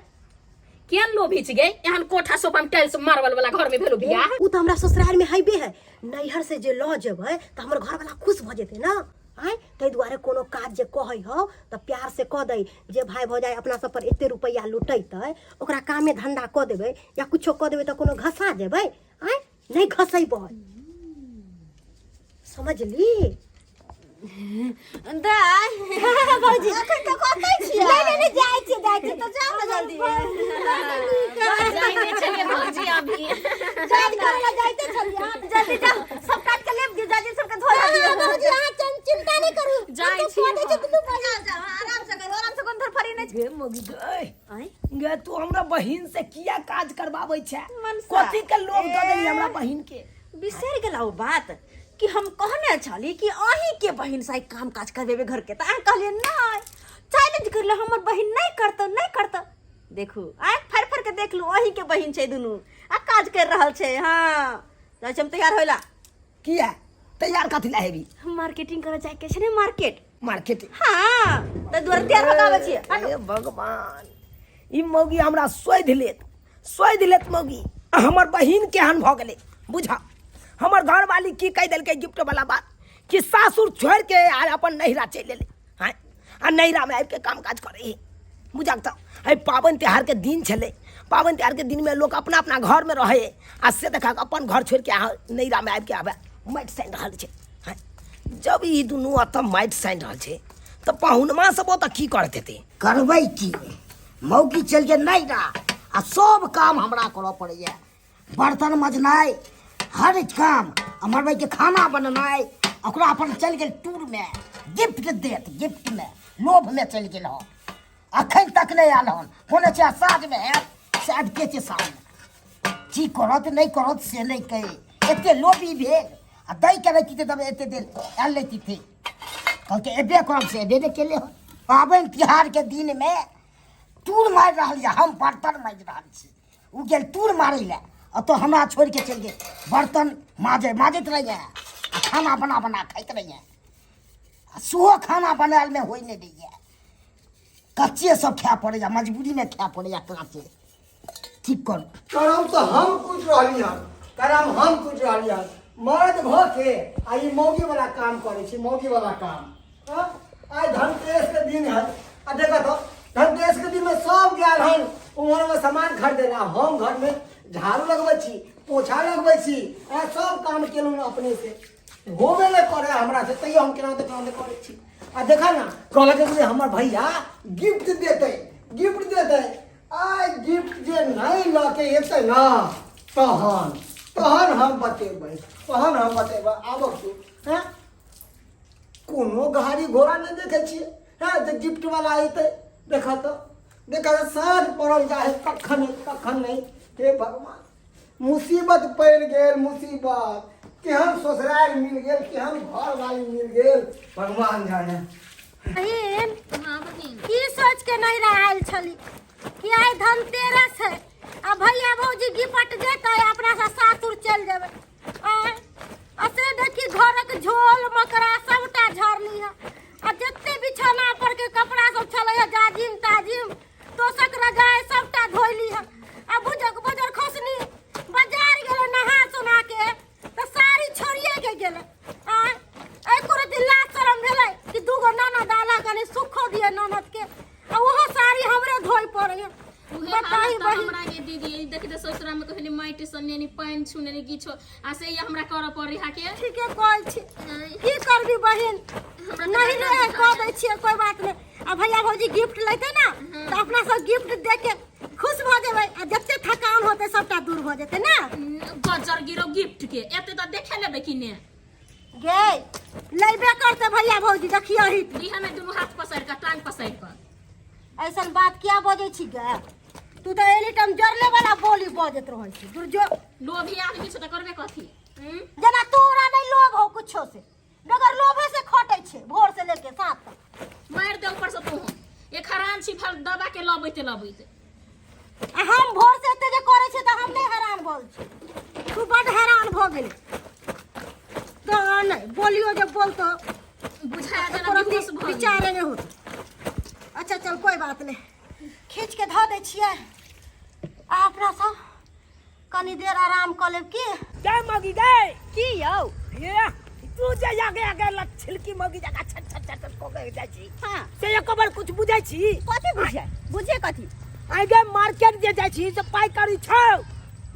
केहन लोभी छी गे, एहन कोठा सोफा में टाइल्स मार्बल वाला घर में भेलो बियाह। उ तऽ हमरा ससुराल में हैबे है, नैहर से जे लऽ जेबै तऽ हमर घर वाला खुश भऽ जेतै ना। आय ताहि दुआरे कोनो काज जे कहै हौ तऽ प्यार से कह दै, जे भाई भौजाई अपना सब पर एते रुपैआ लुटेतै ओकरा कामे धंधा कऽ देबै या कुछो कऽ देबै तऽ कोनो घसा जेबै? आय नहीं घसेबै, समझली? दाइ भौजी अखन तऽ कतै छियै? नहीं नहीं नहीं, जाइ छियै जाइ छियै। तऽ जाउ ने जल्दी। जाइते छलियै भौजी अभी। काज करै ला जाइते छलियै। जल्दी जाउ, सब काट के लेप दियौ, जाजिम सबके धो दियौ। भौजी अहाँ चिंता नहीं करू, जाइ छी। कऽ दै छी दुनू बहिन। जाउ जाउ, आराम से करू, आराम से, कोनो धरफड़ी नहि छै। गे मौगी गे, आँय? गे तू हमरा बहिन से किया काज करबाबै छै? मनसा। कथी के लोभ दऽ देली हमरा बहिन के? बिसरि गेला ओ बात कि हम कहने छली कि अहीं के बहिन से आइ काम काज करबेबै घर के, तऽ अहाँ कहलियै नहि, चैलेंज करले हमर बहिन नहि करतौ नहि करतौ। देखू आँखि फाड़ि फाड़ि के देख लू, अहीं के बहिन छै दुनू आ काज कर रहल छै। हाँ जाइ छी हम तैयार होइला। किया तैयार कथी ला हेबी? मार्केटिंग करे जाय के छै ने, मार्केट। मार्केट? हाँ तऽ दुआरे तैयार भऽ के आबै छियै। हे भगवान, ई मौगी हमरा सोधि लेत, सोधि लेत मौगी। हमर बहिन केहन भऽ गेलै बुझा, हमर घरवाली की कहि देलकै गिफ्ट वाला बात कि सासुर छोड़ि के आ अपन नैहरा चलि एलै। आँय, आ नैहरामे आबि के काम काज करै है। बुझक तऽ एहि पाबनि तिहारके दिन छलै, पाबनि तिहारके दिनमे लोक अपना अपना घरमे रहै है, आ से देखा अपन घर छोड़ि के अहाँ नैहरामे आबि के आबे माटि सानि रहल छै। आँय, जब ई दुनू एतऽ माटि सानि रहल छै तऽ पाहुनमा सब ओतऽ की करैत हेतै? करबै की, मौगी चलि गेल नैहरा आ सब काम हमरा करऽ पड़ैया, बर्तन मजनाइ, हर काम, आ मरबैके खाना बनेनाइ। ओकरा अपन चलि गेल टूरमे, गिफ्ट देत, गिफ्टमे लोभमे चलि गेल हन, अखन तक नहि आयल हन। कोने छै साँझमे आयत से अबिते छै साँझमे, की करत नहि करत से नहि कही। एते लोभी भेल आ दै के नहि तीते तब एते देल आयल नहि तीते, कहलकै एबे करब से एबे नहि केले हन। पाबनि तिहारके दिनमे टूर मारि रहल यऽ, हम बर्तन माजि रहल छी, ओ गेल टूर मारै लए, ओतऽ हमरा छोड़ि के चलि गेल बर्तन माजे माजैत रहैए आ खाना बना बना खाइत रहैए, आ सेहो खाना बनायल मे होइ नहि दैए, कच्चे सब खाय पड़ैए, मजबूरीमे खाय पड़ैए काँचे। की करू? करम तऽ हम कुछ रहली हन, करम हम कुछ रहली हन, मर्द भऽ के आ ई मौगी वाला काम करै छी, मौगी वाला काम। हाँ? आइ धनतेरस के दिन है आ देखा तो धनतेरस के दिन में सब गेल हन उम्हर में सामान खरीदे ला, हम घर में झाड़ू लगबै छी, पोछा लगबै छी, आ सब काम केलहुँ अपने से, होबे नहि करे हमरा से, तैयो हम केना तऽ केना करै छी। आ देखा ना कहलक जे हमर भैया गिफ्ट देतै, गिफ्ट देतै, आइ गिफ्ट जे नहि लऽ के एतै ना तहन तहन हम बतेबै, तहन हम बतेबै। आबक तू हैं कोनो गाड़ी घोड़ा नहि देखै छियै, हैं जे गिफ्ट वाला एतै। देखा तऽ देखा तऽ साँझ पड़ल जाइ है कखन कखन नहि। हे भगवान, मुसीबत पड़ि गेल, मुसीबत केहन ससुरारि मिल गेल, केहन घरवाली मिल गेल, भगवान जाने। बहिन, हाँ बहिन, की सोच के नहीं आयल छली कि आइ धनतेरस है आ भैया भौजी गिपट जेतै अपना से सासुर चलि जेबै। आँय, आ से देखी घरक झोल मकड़ा सबटा झरली है, आ जते बिछौना पर के कपड़ा सब छलै है जाजिम ताजिम तोसक रजाइ सबटा धोइली है, आ बुझक बजर खसनी बाजार गेलै नहा सोना के तऽ साड़ी छोड़िए के गेलै। आँय, एको रत्ती लाज शरम भेलै कि दूगो ननद आला कनि सुखो दिए ननद के, आ ओहो साड़ी हमरे धोइ पड़ैया। उहे बताही हालत बहिन। हमरा के दीदी देख दे ससुरा में कहने माटि सने नि पानि छूने नि किछो, आ से ये हमरा करऽ पड़ै हा के। ठीके कहै छी, की करबी बहिन, हमरा तऽ नहीं बड़ा रहे दुख कह होइए। दै छियै कोई बात नहीं। आ भैया भौजी गिफ्ट लेते ना तऽ अपना सब गिफ्ट दे के खुश भऽ जेबै, आ जते थकान होतै सबटा दूर भऽ जेतै ना। गजर गिरो गिफ्ट के एते तऽ देखे लेबै कि ने गे लेबे करते भैया भौजी, देखियो ही दी हमें दुनू हाथ पसारि कऽ टांग पसारि कऽ। ऐसन बात किया बजै छी गे? तू तऽ एनी टाइम जरले वाला बोली बजैत रहै छी। दुर्जो लोभी आदमी छै तऽ करबे कथी? जेना तोरा नहि लोभ हो कुछो से, बगैर लोभे से खटै छै भोर से लेके सात तक। मारि दे ऊपर से तू, एक हरान छी फल दबा के लबैत लबैत। आ हम भोर से एते जे करै छियै तऽ हम नहि हैरान भऽ छी, तू बड हैरान भऽ गेली। तऽ नहि बोलियो जे बोलतो बुझाया जेना एको रत्ती बेहोश भऽ गेल। विचारे नहि होत। अच्छा चल कोई बात नहीं, खींच के धऽ दै छियै आ अपना सब कनी देर आराम कऽ लेब। की जय मगी गए की यौ? ये तू जे आगे आगे लग छिलकी मगी जका छट छट छट छट कऽ के जाइ छी। हाँ। से एको बार कुछ बुझै छी? कथी बुझे बुझे कथी? आइ गे मार्केट जे जाइ छी से पाइ करी छौ।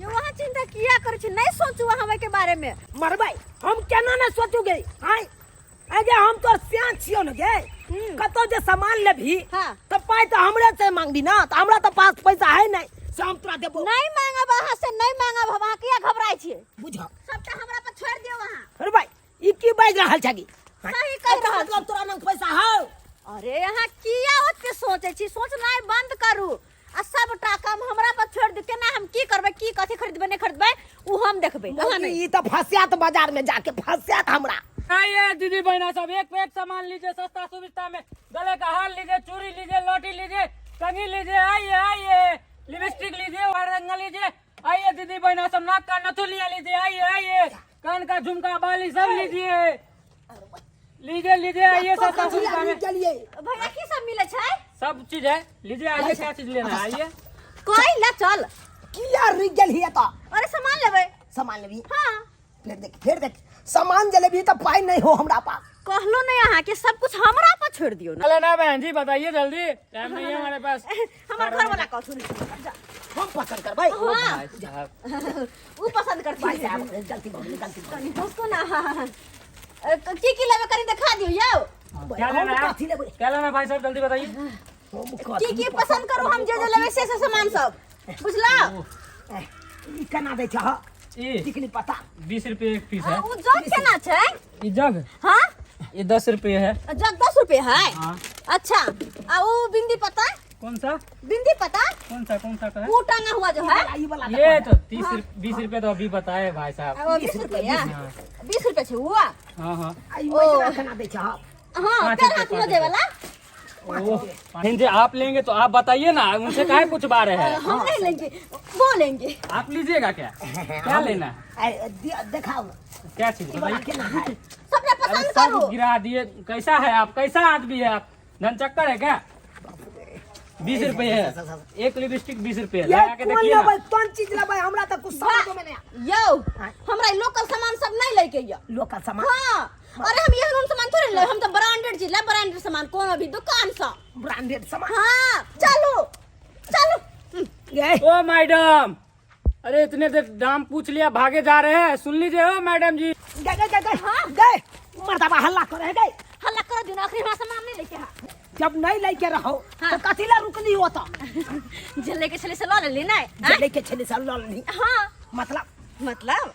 यौ अहाँ चिंता किया करै छी? नहीं सोचू अहाँ ओहि के बारे में। मरबै हम केना नहि सोचू गे? आइ आइ गे हम तोर सियान छियौ ने गे, कतौ जे सामान लेबही हाँ। तऽ पाइ तऽ हमरे से मांगबी ना, तऽ हमरा तऽ पास पैसा है नहीं से हम तोरा देबो नहीं। मांगब अहाँ से नहीं मांगब हम, अहाँ किया घबराइ छियै? बुझ सबटा हमरा पर छोड़ि दियौ अहाँ। अरे भाई ई की बाजि रहल छगी? सही कहि रहल मतलब तोरा लग पैसा हौ? अरे अहाँ किया ओते सोचै छी? सोचनाइ बंद करू आ सबटा काम हमरा पर छोड़ि दियौ। केना हम की करबै, की कथी खरीदबै नहि खरीदबै ओ हम देखबै, अहाँ नहि। ई तऽ फंस्यात बाजार में जाके फंस्यात हमरा। आइए दीदी बहना सब, एक पे एक सामान लीजिए सस्ता सुविस्ता में। गले का हार लीजिए, चूड़ी लीजिए, लौटी लीजिए, कंघी लीजिए, आइए आइए, लिपस्टिक लीजिए, रंग लीजिए, आइए दीदी बहना सब, नाक का नथुलिया लीजिए, आइए आइए, कान का झुमका बाली सब लीजिए, लीजिए लीजिए, आइए सस्ता सुविस्ता में। चलिए भैया की सब मिले छै? सब चीज है, लीजिए, आइए, क्या चीज लेना है आइए। कोई ला चल किया रुक गेल हिया तऽ? अरे सामान लेबै। सामान लेबी? हाँ। फेर देख, फेर देख, सामान जे लेबही तऽ पाइ नहि हो हमरा पास। कहलो नहीं अहाँ के सब कुछ हमरा पर छोड़ दियो ना। क्या लेना है बहन जी, बताइए जल्दी, टाइम नहीं है हमारे पास। हमर घर वाला कहथुन। हम पसंद करबै। हाँ। भाई साहब। उ पसंद करथिन। भाई साहब, गलती भऽ गेलै, गलती भऽ कनी हंसको ना। की की लेबै कनी देखा दियो यौ। गेलै। क्या लेना हम है? कथी लेबै? क्या लेना है भाई साहब, जल्दी बताइए। हम की कथी की पसंद करू, हम जे जे लेबै से से सामान सब, बुझलौ? ई केना दै छह? ई टिकली पता 20 रुपये एक पीस है। उ जग केना छै? ई जग? हाँ। ये 10 रुपये है। जग 10 रुपये है? हाँ। अच्छा, आ उ बिंदी पता? कौन सा बिंदी पता? कौन सा, कौन सा का है? वो टांगा हुआ जो है। ई वाला। ये तो 30, 20 रुपये तो अभी बताए भाई साहब। वो 20 रुपये, 20 रुपये छै हुआ। हाँ हाँ। आ ई मजरा केना दै छह? हाँ, पाँच पैर रुपये, हाथ पाँच मोजे वाला। ओ बहन जी, आप लेंगे तो आप बताइए ना, उनसे काहे पूछवा रहे हैं? हम नहीं लेंगे, वो लेंगे। आप लीजिएगा क्या? क्या लेना है? आ, देखाउ। क्या चीज ई वाला बताइए। केना है? सबने अरे पसंद सब करो। गिरा दिए। कैसा है आप, कैसा आदमी है आप, धन चक्कर है क्या? 20 रुपये है एक लिपस्टिक, 20 रुपये ये लगा के कोन देखिए ना। लेबै, कोन चीज लेबै, हमरा तऽ कुछ समझो में नहीं आ। यौ, हमरा ई लोकल सामान सब नहीं लेके यौ। लोकल सामान? हाँ, अरे हम एहन सामान थोड़े लेबै, हम तो ब्रांडेड चीज ले, ब्रांडेड सामान कोनो भी दुकान से। ब्रांडेड सामान? हाँ, चलो चलो। ये ओ मैडम, अरे इतने देर दाम पूछ लिया, भागे जा रहे हैं। सुन लीजिए ओ मैडम जी। गए गए गए गए। हाँ गए, मर्दबा हल्ला करे गए। हल्ला कर दियो ना, आखिरी हमरा सामान नहीं लेके हा। जब नहीं लेके रहो हाँ। तो कथी ला रुकली हो? तो जे लेके छले से लऽ लेली नै? जे लेके छले से लऽ लेली। हाँ। मतलब? मतलब।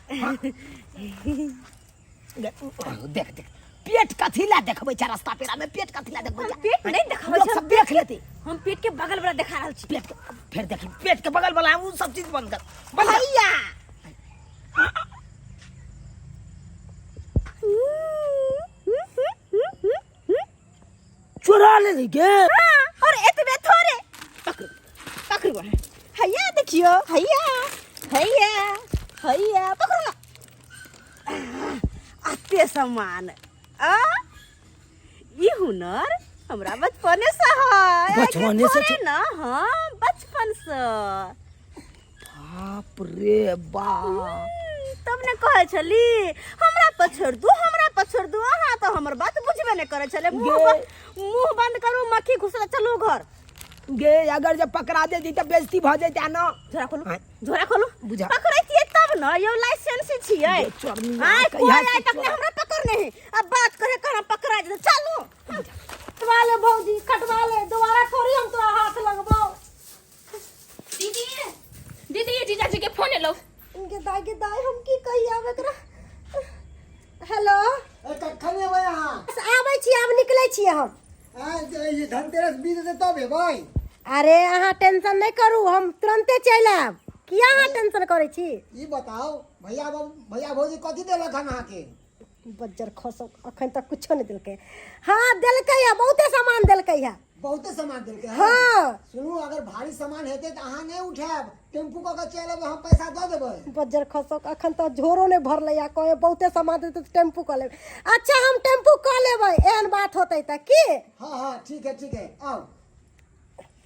देख देख, पेट कथी ला देखबै छै रास्ता पेरा में? पेट कथी ला देखबै छै? पेट नहीं देखबै लोग छै। सब देख लेते। हम पेट के बगल वाला देखा रहल छी। पेट के फेर देखी, पेट के बगल वाला, उ सब चीज बंद कर, बंद कर। भैया, चुरा लेली गे? हाँ, और एतबे थोड़े, पकड़ू पकड़ू, हैया देखियो, हैया हैया हैया, पकड़ू ना। अते सामान आ ई हुनर हमरा बचपने से है। बचपने से? थोड़े ना, हाँ, बचपन से। बाप रे बाप! तब ने कहै छली हमरा पर छोड़ दू, हमरा पर छोड़ दू। अहाँ तऽ हमर बात बुझबे नहि करै छलै। मुँह गे। मुँह बंद करू, मक्खी घुसल, चलू घर। गे, अगर जब पकड़ा दे तऽ बेइज्जती भऽ जेतै ना। झोरा खोलू। आँय। झोरा खोलू। बुझा। पकड़ैतियै तब न यौ, लाइसेंस छियै। गे, चोरनी। आँय, कहिया कोइ से आइ तक ने चोर- हमरा पकड़ने है, अब बात करे कर हम पकड़ा जेतै। चलू। कटवा ले भौजी, कटवा ले, दोबारा थोड़ी हम तोरा हाथ लगबौ। दीदी, दीदी, ये जीजाजी के फोन एलो। इनके दाई के दाई, हम की कही आब एकरा? हेलो। ए, कखन एबै अहाँ? बस आबै छी, आब निकलै छियै हम। आँय, जे ई धनतेरस बीत जेतै तब एबै? अरे अहाँ टेंशन नहि करू, हम तुरन्ते चलि आयब। किया अहाँ टेंशन करै छी? ई बताउ, भैया भैया भौजी कथी देलक हन अहाँके? बज्जर खसो, अखन तक कुछो नहि देलकै। हाँ, देलकै है, बहुते सामान देलकै है। बहुते सामान देलकै हन? हाँ। सुनू, अगर भारी सामान हेतै तऽ अहाँ नहि उठायब, टेम्पू कऽ के चलि एबै, हम पैसा दऽ देबै। बज्जर खसो, अखन तऽ झोरो नहि भरलै आ कहे बहुते सामान देतै तऽ टेम्पू कऽ लेबै। अच्छा, हम टेम्पू कऽ लेबै, एहन बात होतै तऽ की। हाँ हाँ, ठीक है ठीक है, आउ।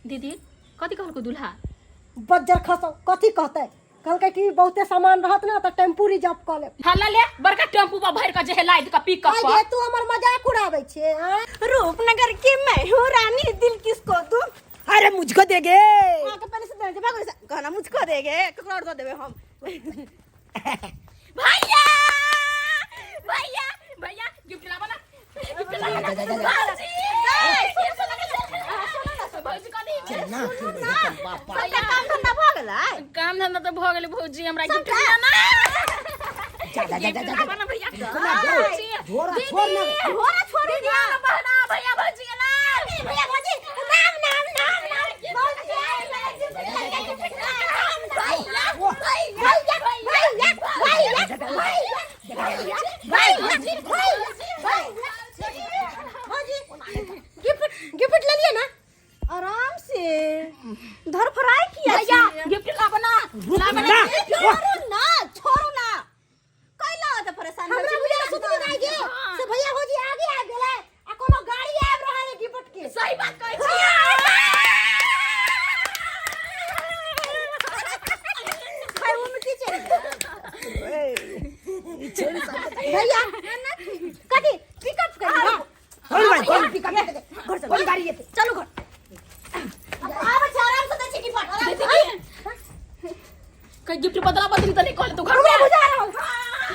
दीदी, कथी कहलको दूल्हा? बज्जर खसो, कथी कहतै? कहलकै कि बहुते सामान रहत ने तऽ टेम्पू रिजर्व कऽ लेब। हल्ला ले, बड़का टेम्पू पर भरि के जे है लाद के पिकअप आइ पर। गे, तू हमर मजाक उड़ाबै छे आँय? रूपनगर की मैं हूँ रानी, दिल किसको दूं? अरे मुझको देगे। हाँ, तो पहले से देने भागो, कहना मुझको देगे, ककरो और दो देबे हम। भैया भैया भैया, गिफ्ट लाबा ना, गिफ्ट लाबा ना। भौजी, भौजी, कथी? ना बाप। सबटा काम धंधा भऽ गेलै? काम धंधा तऽ भऽ गेलै भौजी, हमरा गिफ्ट सबटा? दिअ ना। जा जा जा जा गिफ्ट जा। लाबा ना भैया। भौजी, झोरा छोड़ ना। झोरा छोड़ी दिया ना बहना, भैया भौजी के नाम, भैया भौजी नाम नाम नाम नाम, भौजी भैया भैया भैया भैया भैया भैया भौजी, गिफ्ट गिफ्ट लेलियै ना? आराम से धरफराई किया? भैया, गिफ्ट लाबा ना, लाबा ना। ना। छोड़ू ना, छोड़ू ना, कैला त परेशान हमरा बुझल सुतली नहि गे से भैया भौजी आगे आबि गेलै आ कोनो गाड़ी आबि रहल है गिफ्ट के। सही बात कहै छी। भाई, ओमे की छै? कोन कोन पिकअप घर चलू कोन गाड़ी एतै चलू घर आबै छै आराम से दै छी गिफ्ट आराम से कहीं गिफ्ट बदला बदली त नहीं कहले तू घर हमरा में बुझा रहल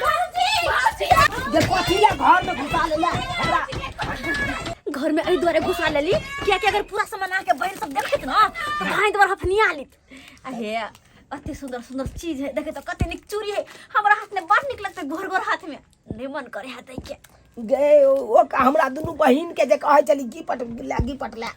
भौजी भौजी जे कथी ले घर में घुसा ले हमरा घर में एहि दुआरे घुसा लेली कियाकि अगर पूरा सामान आके बहन सब देखत ना तो भाई दुआर हफनिया लेत अहे अते सुंदर सुंदर चीज है देखे तो कते निक चूड़ी है हमरा हाथ में बड़ निक लगते गोर गोर हाथ में नहीं मन करे हाथ के गे ओ का हमरा दुनू बहिन के जे कहै छली गिपट ला गिपट ला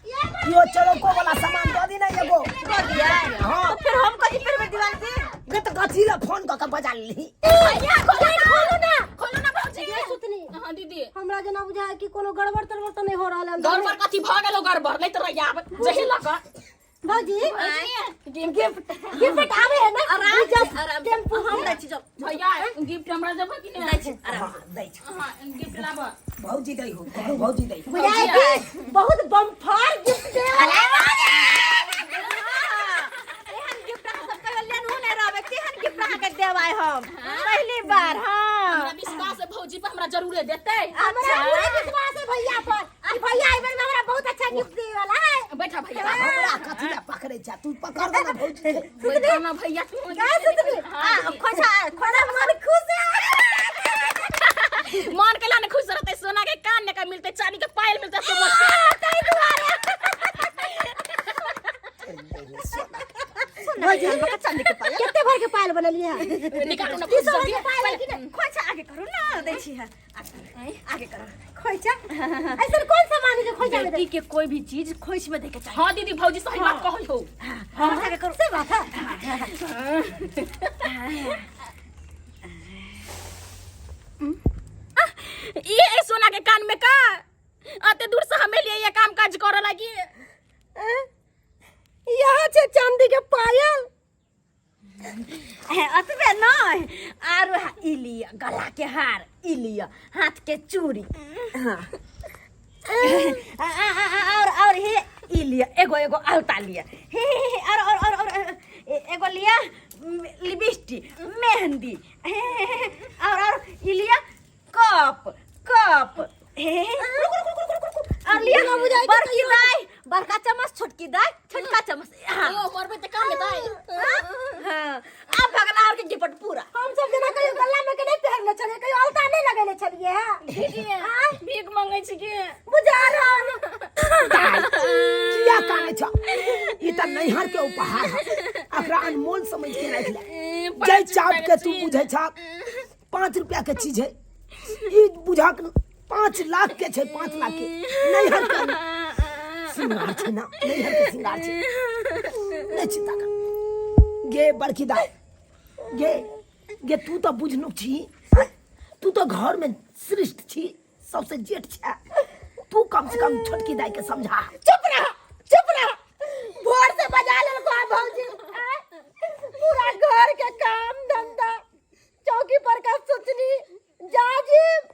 यो चलो को वाला सामान दऽ दी ना एगो दऽ दिया हाँ। तो फिर हम कथी पेरबै दिवाली से गे तऽ कथी ला फोन कऽ के बजा लेली भैया खोलो ना खोलो ना खोलो ना भौजी ये सुतनी हां दीदी हमरा जेना बुझाय कि कोनो गड़बड़ तड़बड़ तऽ नहि हो रहल है गड़बड़ कथी भऽ गेलो गड़बड़ नहीं तो रहिया जही लग भौजी गिफ्ट गिफ्ट आवे है ना आराम से आराम से टेम्पू हम दै छी चल भैया गिफ्ट हमरा देबो कि दै नहीं छी आराम हाँ दै छौ हां गिफ्ट लाब भौजी दै हो कहू भौजी दै हो। बुझाय कि बहुत बम्फार गिफ्ट दे एहन गिफ्ट अहाँ सब कहियो लेनहु नहि रहबै तेहन गिफ्ट अहाँके देबै हम पहली बार हाँ हमरा विश्वास है भौजी पर हमरा जरूरे देतै हमरा पूरा विश्वास है भैया पर कि भैया एहि बेर में हमरा बहुत अच्छा गिफ्ट देवे वाला है बैठा भैया हमरा कथी ला पकड़ै छै तू पकड़ दे ना भौजी के बैठा ना भैया तू का सुतनी आ खोछा बड़ा मन खुश है मन के लाने खुश रहते सोना के कान ने का मिलते चांदी के पायल मिलते तो मत ताहि दुआरे भौजी चांदी के पायल कते भर के पायल बनेलिए है निकालू ना ई खुश सब जल्दी के पायल है कि नहीं खोछा आगे करू ना दै छी है आगे करू खोइचा ऐसा कौन सामान है जो खोइचा में लड़की के कोई भी चीज खोइछ में देके चाहिए हां दीदी भौजी सही बात कहल हो हाँ आगे करू से बात है ये है सोना के कान में का आते दूर से हमें लिए ये काम काज करे लगी यहाँ छे चांदी के पायल हे, अतबे नहि आरो हा, ई लिअ गला के हार ई लिअ हाथ के चूड़ी हाँ और हे ई लिअ एगो एगो अलता लिअ हे हे हे और और और और एगो लिअ लिपस्टिक मेहंदी हे हे, हे, और ई लिअ कप कप हे हे, हे, रुक रुक रुक रुक रुक रुक और लिअ बड़की दाई बड़का चम्मच छोटकी दाई छोटका चम्मच हाँ ओ मरबे त काम दाई हाँ अब भगला और के गिपट पूरा हम सब जना कहियो गला में के नहीं पहनले छलिए कहियो अलता नहीं लगेले छलिए है दीदी भीख मांगे छी के बुझा रहल किया कानै छ ई तऽ नैहर के उपहार है एकरा अनमोल समझ के राखि ले जै चाप के तू बुझै छ 5 रुपया के चीज है ई बुझक 5 लाख के छै 5 लाख के नैहर के श्रृंगार छै ना नैहर के श्रृंगार छै नहि चिंता कर गे बड़की दाई गे गे तू तऽ बुझनुक छी तू तऽ घर में श्रेष्ठ छी सबसे जेठ छै तू कम से कम छोटकी दाई के समझा चुप रह चुप रह भोर से बजा लेलको आ भौजी आँय? पूरा घर के काम धंधा चौकी पर का सोचनी जाजिम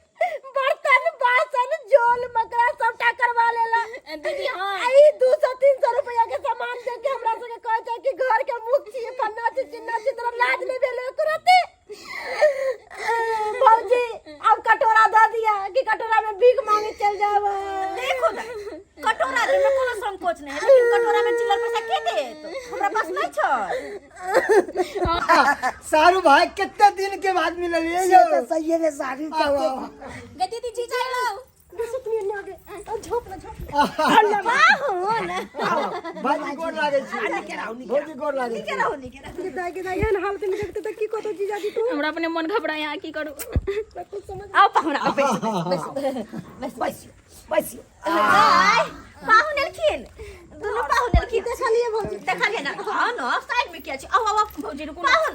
बर्तन बासन झोल मकरा सबटा करवा लेला दीदी हाँ आई 200 300 रुपया के सामान दे के हमरा सबके कहै छै कि घर के मुख छी फन्ना छी चिन्ना छी तोरा लाज नहीं भेल एको रत्ती भौजी अब कटोरा दऽ दिया कि कटोरा में भीख मांगे चल जाब देखो दाई कटोरा दे में कोनो संकोच नहीं है लेकिन कटोरा में चिल्लर पैसा के देत हमरा पास नहीं छ सारू भाई कितने दिन के बाद मिललिए से यौ तऽ सहिए रे सारी आओ, आओ। गे दीदी जीजा लो झोप ना झोप भाजी गोर लागै छी निके रहू निके भौजी गोर लागै छी रहू निके रहू दाई के दाई एहन हालत में देखते तऽ की कहतो जीजाजी तू हमरा अपने मन घबराया की करू कुछ समझ आओ पाहुन आओ बैसू बैसू बैसू बैसियो बैसियो आय पाहुन एलखिन दुनू पाहुन एलखिन देखलिए भौजी देखलिए ना हाँ ना साइड में किया छी आओ आओ आओ भौजी रुकू ना। पाहुन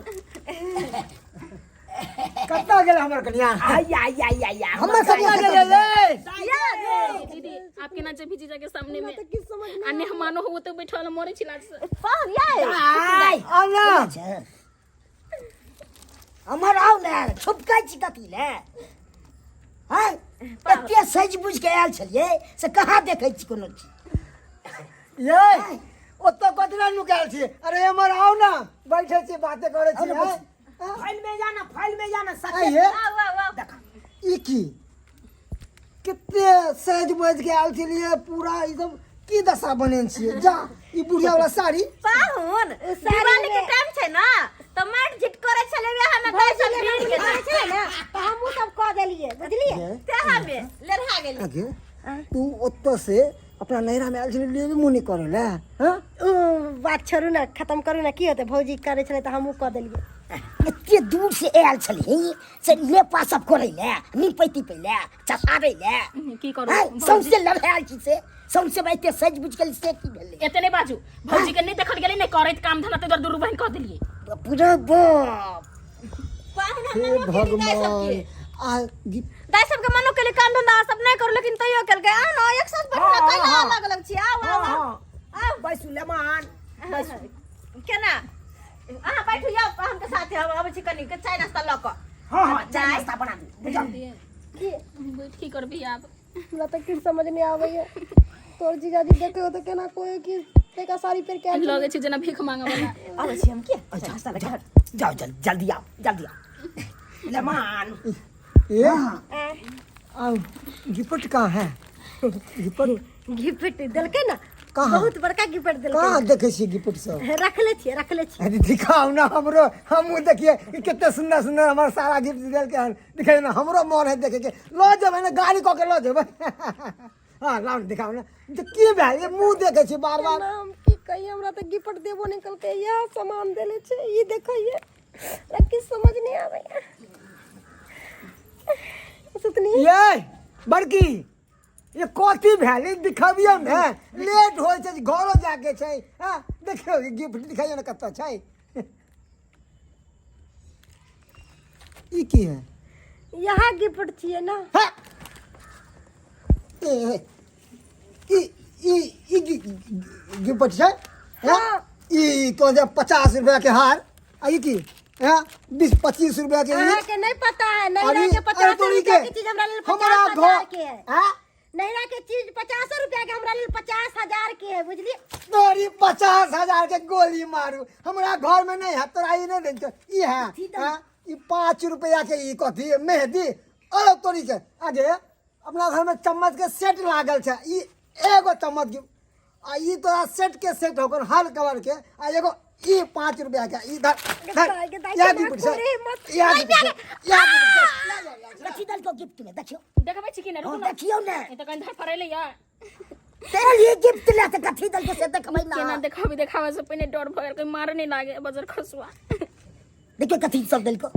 कतऽ गेल हमर कनिया आया आया आया आया हमर कतऽ गेल रे दीदी आपके ना जब भी जीजा के सामने में तऽ की समझ आ मेहमानो हो तो बैठल मरे छी लाज से पाहुन याय आय आउ ना हमर आउ ने छुपकै छी कथी ले हँ एते सजि बुझि के आयल छलियै से कहाँ देखै छी कोनो चीज ये ओतऽ कथी लए नुकायल छी अरे एमहर आउ ना बैठे छी बाते करै छी हैं? फाइल में जाना फाइल में जाना आइ सके हे आओ आओ आओ देखा ई की कते सज बज के आयल छलियै पूरा ई सब की दशा बनेने छियै जा ई बुढ़िया वाला साड़ी पाहुन साड़ी दिवाली के में- टाइम छै ना तऽ माटि झिट करै छलै वएह में दाइ सब भीड़ गेलै करै छलै ने तऽ हमहूँ सब कऽ देलियै बुझलियै गे, तेहा में लेरहा गेलै आगे तू ओतऽ से अपना नैहरा में आयल छली लेबे मुँह नहि करै लए हँ ओ बात छोड़ू ने खत्म करू ने की होतै भौजी करै छलै तऽ हमहूँ कऽ देलियै एते दूर से आयल छलही से लेपा सब करै ले निपै तिपै ले चसारै ले की करू आँय, भौजी? सौंसे लड़ायल छी से सौंसे एते सजि बुझि गेल से की भेलै एते नहि बाजू भौजी के नहि देखल गेलै नहि करैत काम धंधा ते दुनू बहिन कह देलियै बाप रे बाप पाहुन हम हे मनो केली दाइ भगवान सबके आ दाइ सबके मनो केली काम धंधा सब नहि करू लेकिन तैयो केलकै आ न एक साथ बैठला हाँ, कैला हाँ। अलग अलग छी आउ आउ हाँ, आउ हाँ। बैसू लेमान बैसू केना अहाँ बैठू यौ हमके साथे हम अबै छी कनी के चाय नाश्ता लऽ कऽ हाँ हाँ चाय नाश्ता बना दू बुझल बैठ की करबी आब हमरा तऽ किछु समझ नहि आबैए तोर जीजाजी देखे हो तऽ केना कोइ कि तैका साड़ी पहिर के आयल छलै। लगै छै जेना भीख मांगे वाला अबै छी हम के चाय नाश्ता लऽ कऽ जाओ जल्दी जल्दी आओ जल्दी आओ लेमान ए आ गिफ्ट कहाँ है गिफ्ट गिफ्ट देलकै ने कहाँ? बहुत बड़का गिफ्ट देलकै कहाँ देखै छियै गिफ्ट सब रखले छियै रखले छियै अरे दिखाउ ना हमरो हमहूँ देखिए कि कते सुंदर सुंदर हमर सारा गिफ्ट देलकै हन देखिए ना हमरो मन है देखे के लऽ जेबै ने गाड़ी कऽ के लऽ जेबै हाँ लाउ ने दिखाउ ने जे की भेल ये मुँह देखै छी बार बार केना हम की कही हमरा तऽ गिफ्ट देबो नहि केलकै इएह सामान देले छै ई देखैये हमरा किछु समझ नहि आबैया सुतनी ये बड़की ये कथी भेल ई दिखबियौ ने लेट होइ छै घरो जाके छै हाँ देखियौ ई गिफ्ट दिखाइयौ ने कतऽ छै ई की है इएह गिफ्ट छियै ने हाँ। ए, ई ई ई गिफ्ट छै हाँ? ई कहै छै 50 रुपया के हार आ ई की हैं 20 25 रुपया के ई अहाँके नहीं पता है नैहरा अरे के अरे 50 तोरी रुपया के के चीज हमरा लेल हमरा 50,000 घर के है हैं नैहरा के चीज 50 रुपया के हमरा लेल 50,000 के है बुझलिए तोरी 50,000 के गोली मारू हमरा घर में नहीं है तोरा ई नहीं देन ई है हैं? ई 5 रुपया के ई कथी मेहंदी अरे तोरी के आगे अपना घर में चम्मच के सेट लागल छै ई एगो चम्मच के आ ई तोरा सेट के सेट होकर हर कलर के आ एगो ई 5 रुपया के ई धर धर दाइ के दाइ या के गिफ्ट छै करे मत। या गिफ्ट छै या गिफ्ट छै ला, ला, ला, ला। कथी देलकौ गिफ्ट में देखियौ देखबै छी कि नहि रुकू हाँ, ने देखियौ ने ई तऽ कनि धड़फड़ेलै यार तेरे लिए गिफ्ट ले तऽ कथी देलकौ से देखबै केना ना देखाबी देखाबै से पहिने डर भऽ गेल कोई मारे नहि लागे बजर खसुआ देखियौ कथी सब देलकौ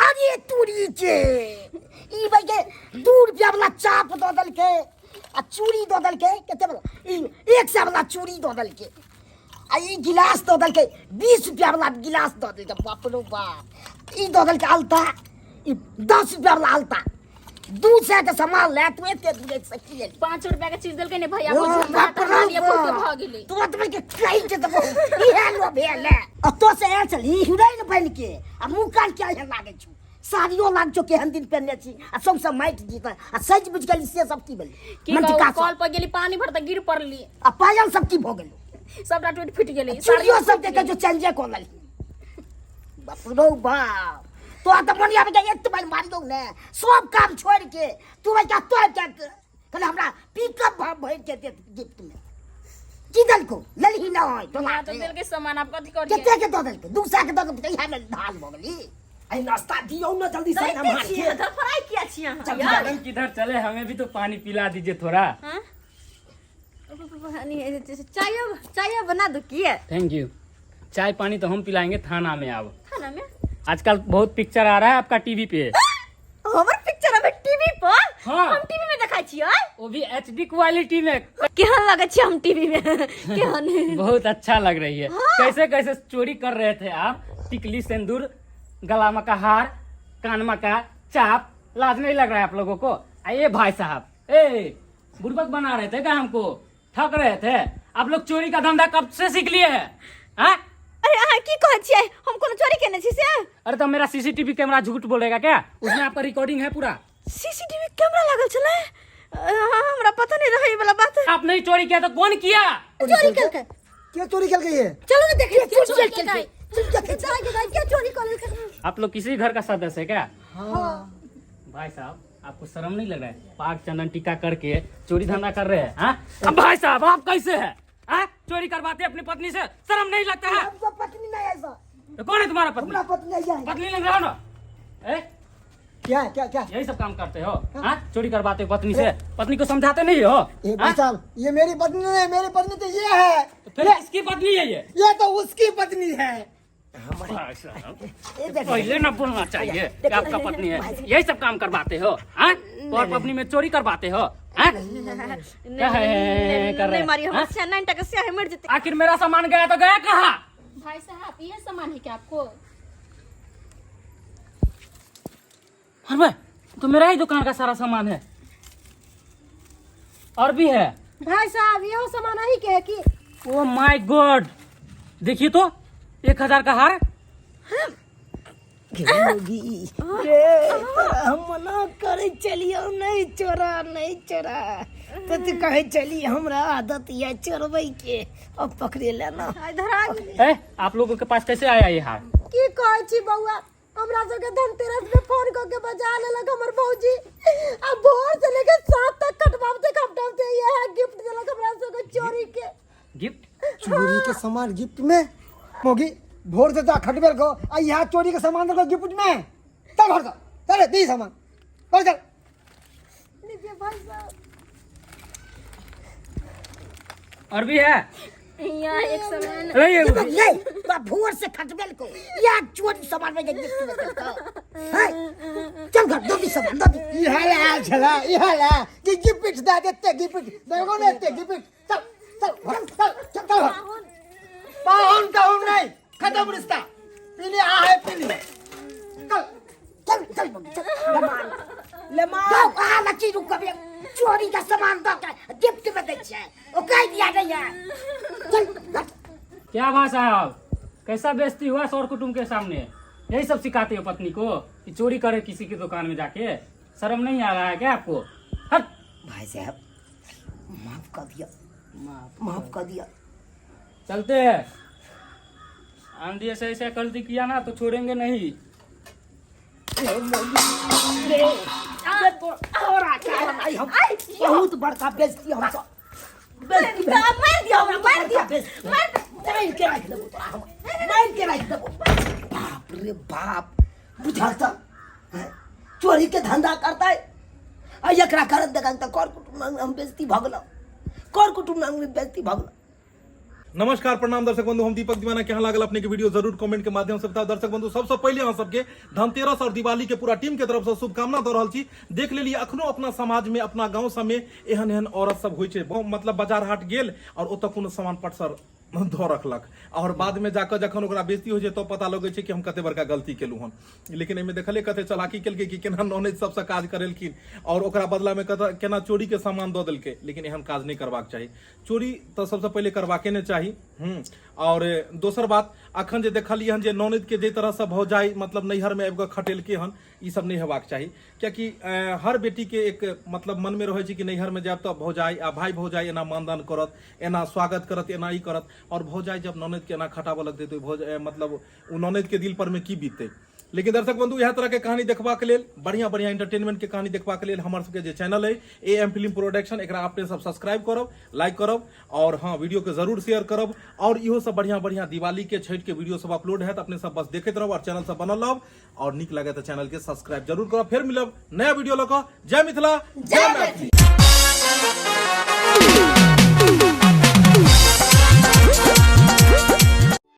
अरे तूरी के ई भाई के 2 रुपया वाला चाप दऽ देलकै आ चूड़ी दऽ देलकै कते वाला ई 100 वाला चूड़ी दऽ देलकै आ ई गिलास दऽ देलकै 20 रुपया वाला गिलास दऽ देलकै बाप रो बाप ई दऽ देलकै अलता ई 10 रुपया वाला अलता 200 के सामान ले तू एते दूर से की लेली 5 रुपया के चीज देलकै ने भैया ओ, भौजी हमरा बाप तऽ रे हालिये बाप। बहुते भऽ गेलै तोरा तऽ के कहि के देबो इहे लो भेल है अतो से आयल छलही हिरोइन बनि के आ मुँह कान किया एहन लागै छौ साड़ियो लाग छौ केहन दिन पहिरने छी आ सौंसे माटि जीत आ सजि बुझि गेली से सब की भेलै की कहू मंटिका कल सब पर गेली पानी भर तऽ गिर पड़ली आ पायल सब की भऽ गेलै सबटा टूटि फूटि गेलै चूड़ियो सब देखै छौ चेंजे कऽ लेलही बाप रौ बाप तोरा तऽ मन आबै एक बार मारि दौ ने सब काम छोड़ि के तू भाई क्या तो क्या कहले हमरा पिकअप भरि के देत गिफ्ट में की देलको लेलही नहि टोला हमरा तऽ देलकै सामान आब कथी करियै कते के दऽ देलकै 200 के दऽ देलकै इएह मे धान भऽ गेली अरे नाश्ता दियौ ना जल्दी से दैते हम छियै धड़फड़ाइ किया छी अहाँ जल्दी यार? मैडम किधर चले हमें भी तो पानी पिला दीजिए थोड़ा हाँ? चाय चाय बना दो की है thank you चाय पानी तो हम पिलाएंगे थाना में अब थाना में आजकल बहुत पिक्चर आ रहा है आपका टीवी पे हमर पिक्चर अबे टीवी पर हाँ। हम टीवी में देखै छियै वो भी एच डी क्वालिटी में केहन लगै छै हम टीवी में केहन बहुत अच्छा लग रही है कैसे कैसे चोरी कर रहे थे आप टिकली सिंदूर गला में का हार कान में का चाप लाज नहीं लग रहा है आप लोगों को आइए भाई साहब ए बुड़बक बना रहे थे क्या हमको ठक रहे थे आप लोग चोरी का धंधा कब से सीख लिए हैं हाँ? अरे अहाँ की कहै छियै हम कोनो चोरी केने छी से अरे तो मेरा सीसीटीवी कैमरा झूठ बोलेगा क्या उसमें आपका रिकॉर्डिंग है पूरा सीसीटीवी कैमरा लागल छलै हमरा पता नहीं रहे ई वाला बात आप नहीं चोरी किया तो कौन किया चोरी केलकै के चोरी केलकै ये चलू ने देखिए चोरी केलकै? के चोरी कर लेलकै आप लोग किसी घर का सदस्य है क्या हाँ भाई साहब, आपको शर्म नहीं लग रहा है? पाक चंदन टीका करके चोरी धंधा कर रहे हैं, हाँ? अब भाई साहब, आप कैसे हैं, हाँ? चोरी करवाते हैं अपनी पत्नी से, शर्म नहीं लगता है? हमको पत्नी नहीं है सर। तो कौन है तुम्हारा पत्नी? हमरा पत्नी नहीं है। पत्नी लग रहा हो ना? ए? क्या क्या क्या? यही सब काम करते हो, हाँ? चोरी करवाते हो पत्नी से, पत्नी को समझाते नहीं हो? ए भाई हाँ? साहब, ये मेरी पत्नी नहीं है, मेरी पत्नी तो ये है। तो फिर किसकी पत्नी है ये? ये तो उसकी पत्नी है। भाई साहब, ए देख। पहले ना बोलना चाहिए कि आपका पत्नी है। यही सब काम करवाते हो, हाँ? और पत्नी में चोरी करवाते हो, हाँ? क्या है, कर रहे नहीं हैं, मारी, हाँ? हमर से 9 टका से मर जेतै। आखिर मेरा सामान गया तो गया कहाँ? भाई साहब, ये सामान है क्या आपको? अरे भाई, तो मेरा ही दुकान का सारा सामान है, और भी है। भाई साहब, इहो सामान अही के है की? ओ my God, देखिए तो 1000 का हार। गे तोरा हम मना करे चलियो, नहीं चोरा नहीं चोरा, तो तू कहे चली हमरा आदत या चोरबै के, अब पकड़े लेना। इधर आ। ए, आप लोगों के पास कैसे आया ये हार? की कहै छी बौआ, हमरा सबके धनतेरस में फोन कऽ के बजा लेलक हमर भौजी, आ भोर से लेके साँझ तक खटबाबते खटबाबते इएह गिफ्ट देलक हमरा सबके चोरी के। गिफ्ट? चोरी के सामान गिफ्ट में? मोगी भोर से जा खटबेल को आ यहाँ चोरी के सामान देलको गिफ्ट में। चल घर चल, चल दी सामान, चल चल। लीजिए भाई साहब। और भी है यहाँ एक सामान। अरे ये नहीं तो भोर से खटबेल को या चोरी सामान में गिफ्ट में देलको। हैं, चल घर, दो दी सामान, दो दी। इहा ले आयल छला, इहा ले कि गिफ्ट दे देते, गिफ्ट देखो ने एते गिफ्ट। चल चल घर चल चल चल घर। पाहुन कहून नहीं, खत्म रिश्ता। पीली आ है पीली, चल चल चल मम्मी, चल ले मान ले मान। दो आ लची रुक कभी चोरी का सामान दो के गिफ्ट में दै छै, ओ कह दिया नहीं है। चल घर। क्या भाई साहब, कैसा बेइज्जती हुआ सौर कुटुंब के सामने? यही सब सिखाते हो पत्नी को कि चोरी करे किसी की दुकान में जाके? शर्म नहीं आ रहा है क्या आपको? हट। भाई साहब, माफ कर दिया, माफ कर दिया। चलते हैं। आंधी ऐसे ऐसे गलती किया ना तो छोड़ेंगे नहीं। तोरा कारण आई हम बहुत बड़का बेइज्जती, हम सब बेइज्जती भेल। मार दिया हमरा, मार दिया। बेइज्जती। मार के राखि देबो तोरा हम, मार के राखि देबो। बाप रे बाप, बुझल त हैं? चोरी के धंधा करता है आ एकरा कारण देखा त कर कुटुंब में हम बेइज्जती भऽ गेलौ, कर कुटुंब में बेइज्जती भऽ गेलौ। नमस्कार, प्रणाम दर्शक बंधु, हम दीपक दीवाना। केहन लागल अपने के वीडियो जरूर कमेंट के माध्यम से बताओ। दर्शक बंधु, सबसे पहले अहाँ सबके धनतेरस और दिवाली के पूरा टीम के तरफ से शुभकामना दऽ रहल छी। देख लेलिए अखनो अपना समाज में, अपना गांव सब में एहन एहन औरत सब होइ छै, मतलब बाजार हाट गेल और ओतऽ कोनो सामान पटसर धऽ रखलक और बाद में जाकऽ जखन ओकरा बेइज्जती होइ छै तब पता लगै छै कि हम कते बड़का गलती केलहुँ हन। लेकिन एहिमे देखलियै कते चलाकी केलकै कि केना नॉनेज सबसँ काज करेलखिन और ओकरा बदला में कतऽ केना चोरी के सामान दऽ देलकै। लेकिन एहन काज नहि करबाक चाही, चोरी तऽ सबसँ पहिले करबाके नहि चाही। और दोसर बात, अखन जे देखलियै हन जे ननद के जाहि तरहसँ भौजाइ मतलब नैहरमे आबि कऽ खटेलकै हन, ई सब नहि हेबाक चाही। कियाकि हर बेटीके एक मतलब मनमे रहै छै कि नैहरमे जायब तऽ भौजाइ आ भाय भौजाइ एना मानदान करत, एना स्वागत करत, एना ई करत। और भौजाइ जब ननदके एना खटाबऽ लगतै तऽ भौज मतलब ओ ननदके दिल परमे की बीततै। लेकिन दर्शक बंधु, इएह तरह के कहानी देखबाक लेल, बढ़िया बढ़िया एंटरटेनमेंट के कहानी देखबाक लेल हमर सबके जे चैनल है ए एम फिल्म प्रोडक्शन, एकरा अपने सब सब्सक्राइब करब, लाइक करब और हाँ वीडियो के जरूर शेयर करब। और इहो सब बढ़िया बढ़िया दिवाली के छठ के वीडियो सब अपलोड है, अपने सब बस देखैत रहब और चैनल सब बनल रहब। और नीक लगे तो चैनल के सब्सक्राइब जरूर करब। फिर मिलब नया वीडियो लऽ कऽ। जय मिथिला, जय मैथिली।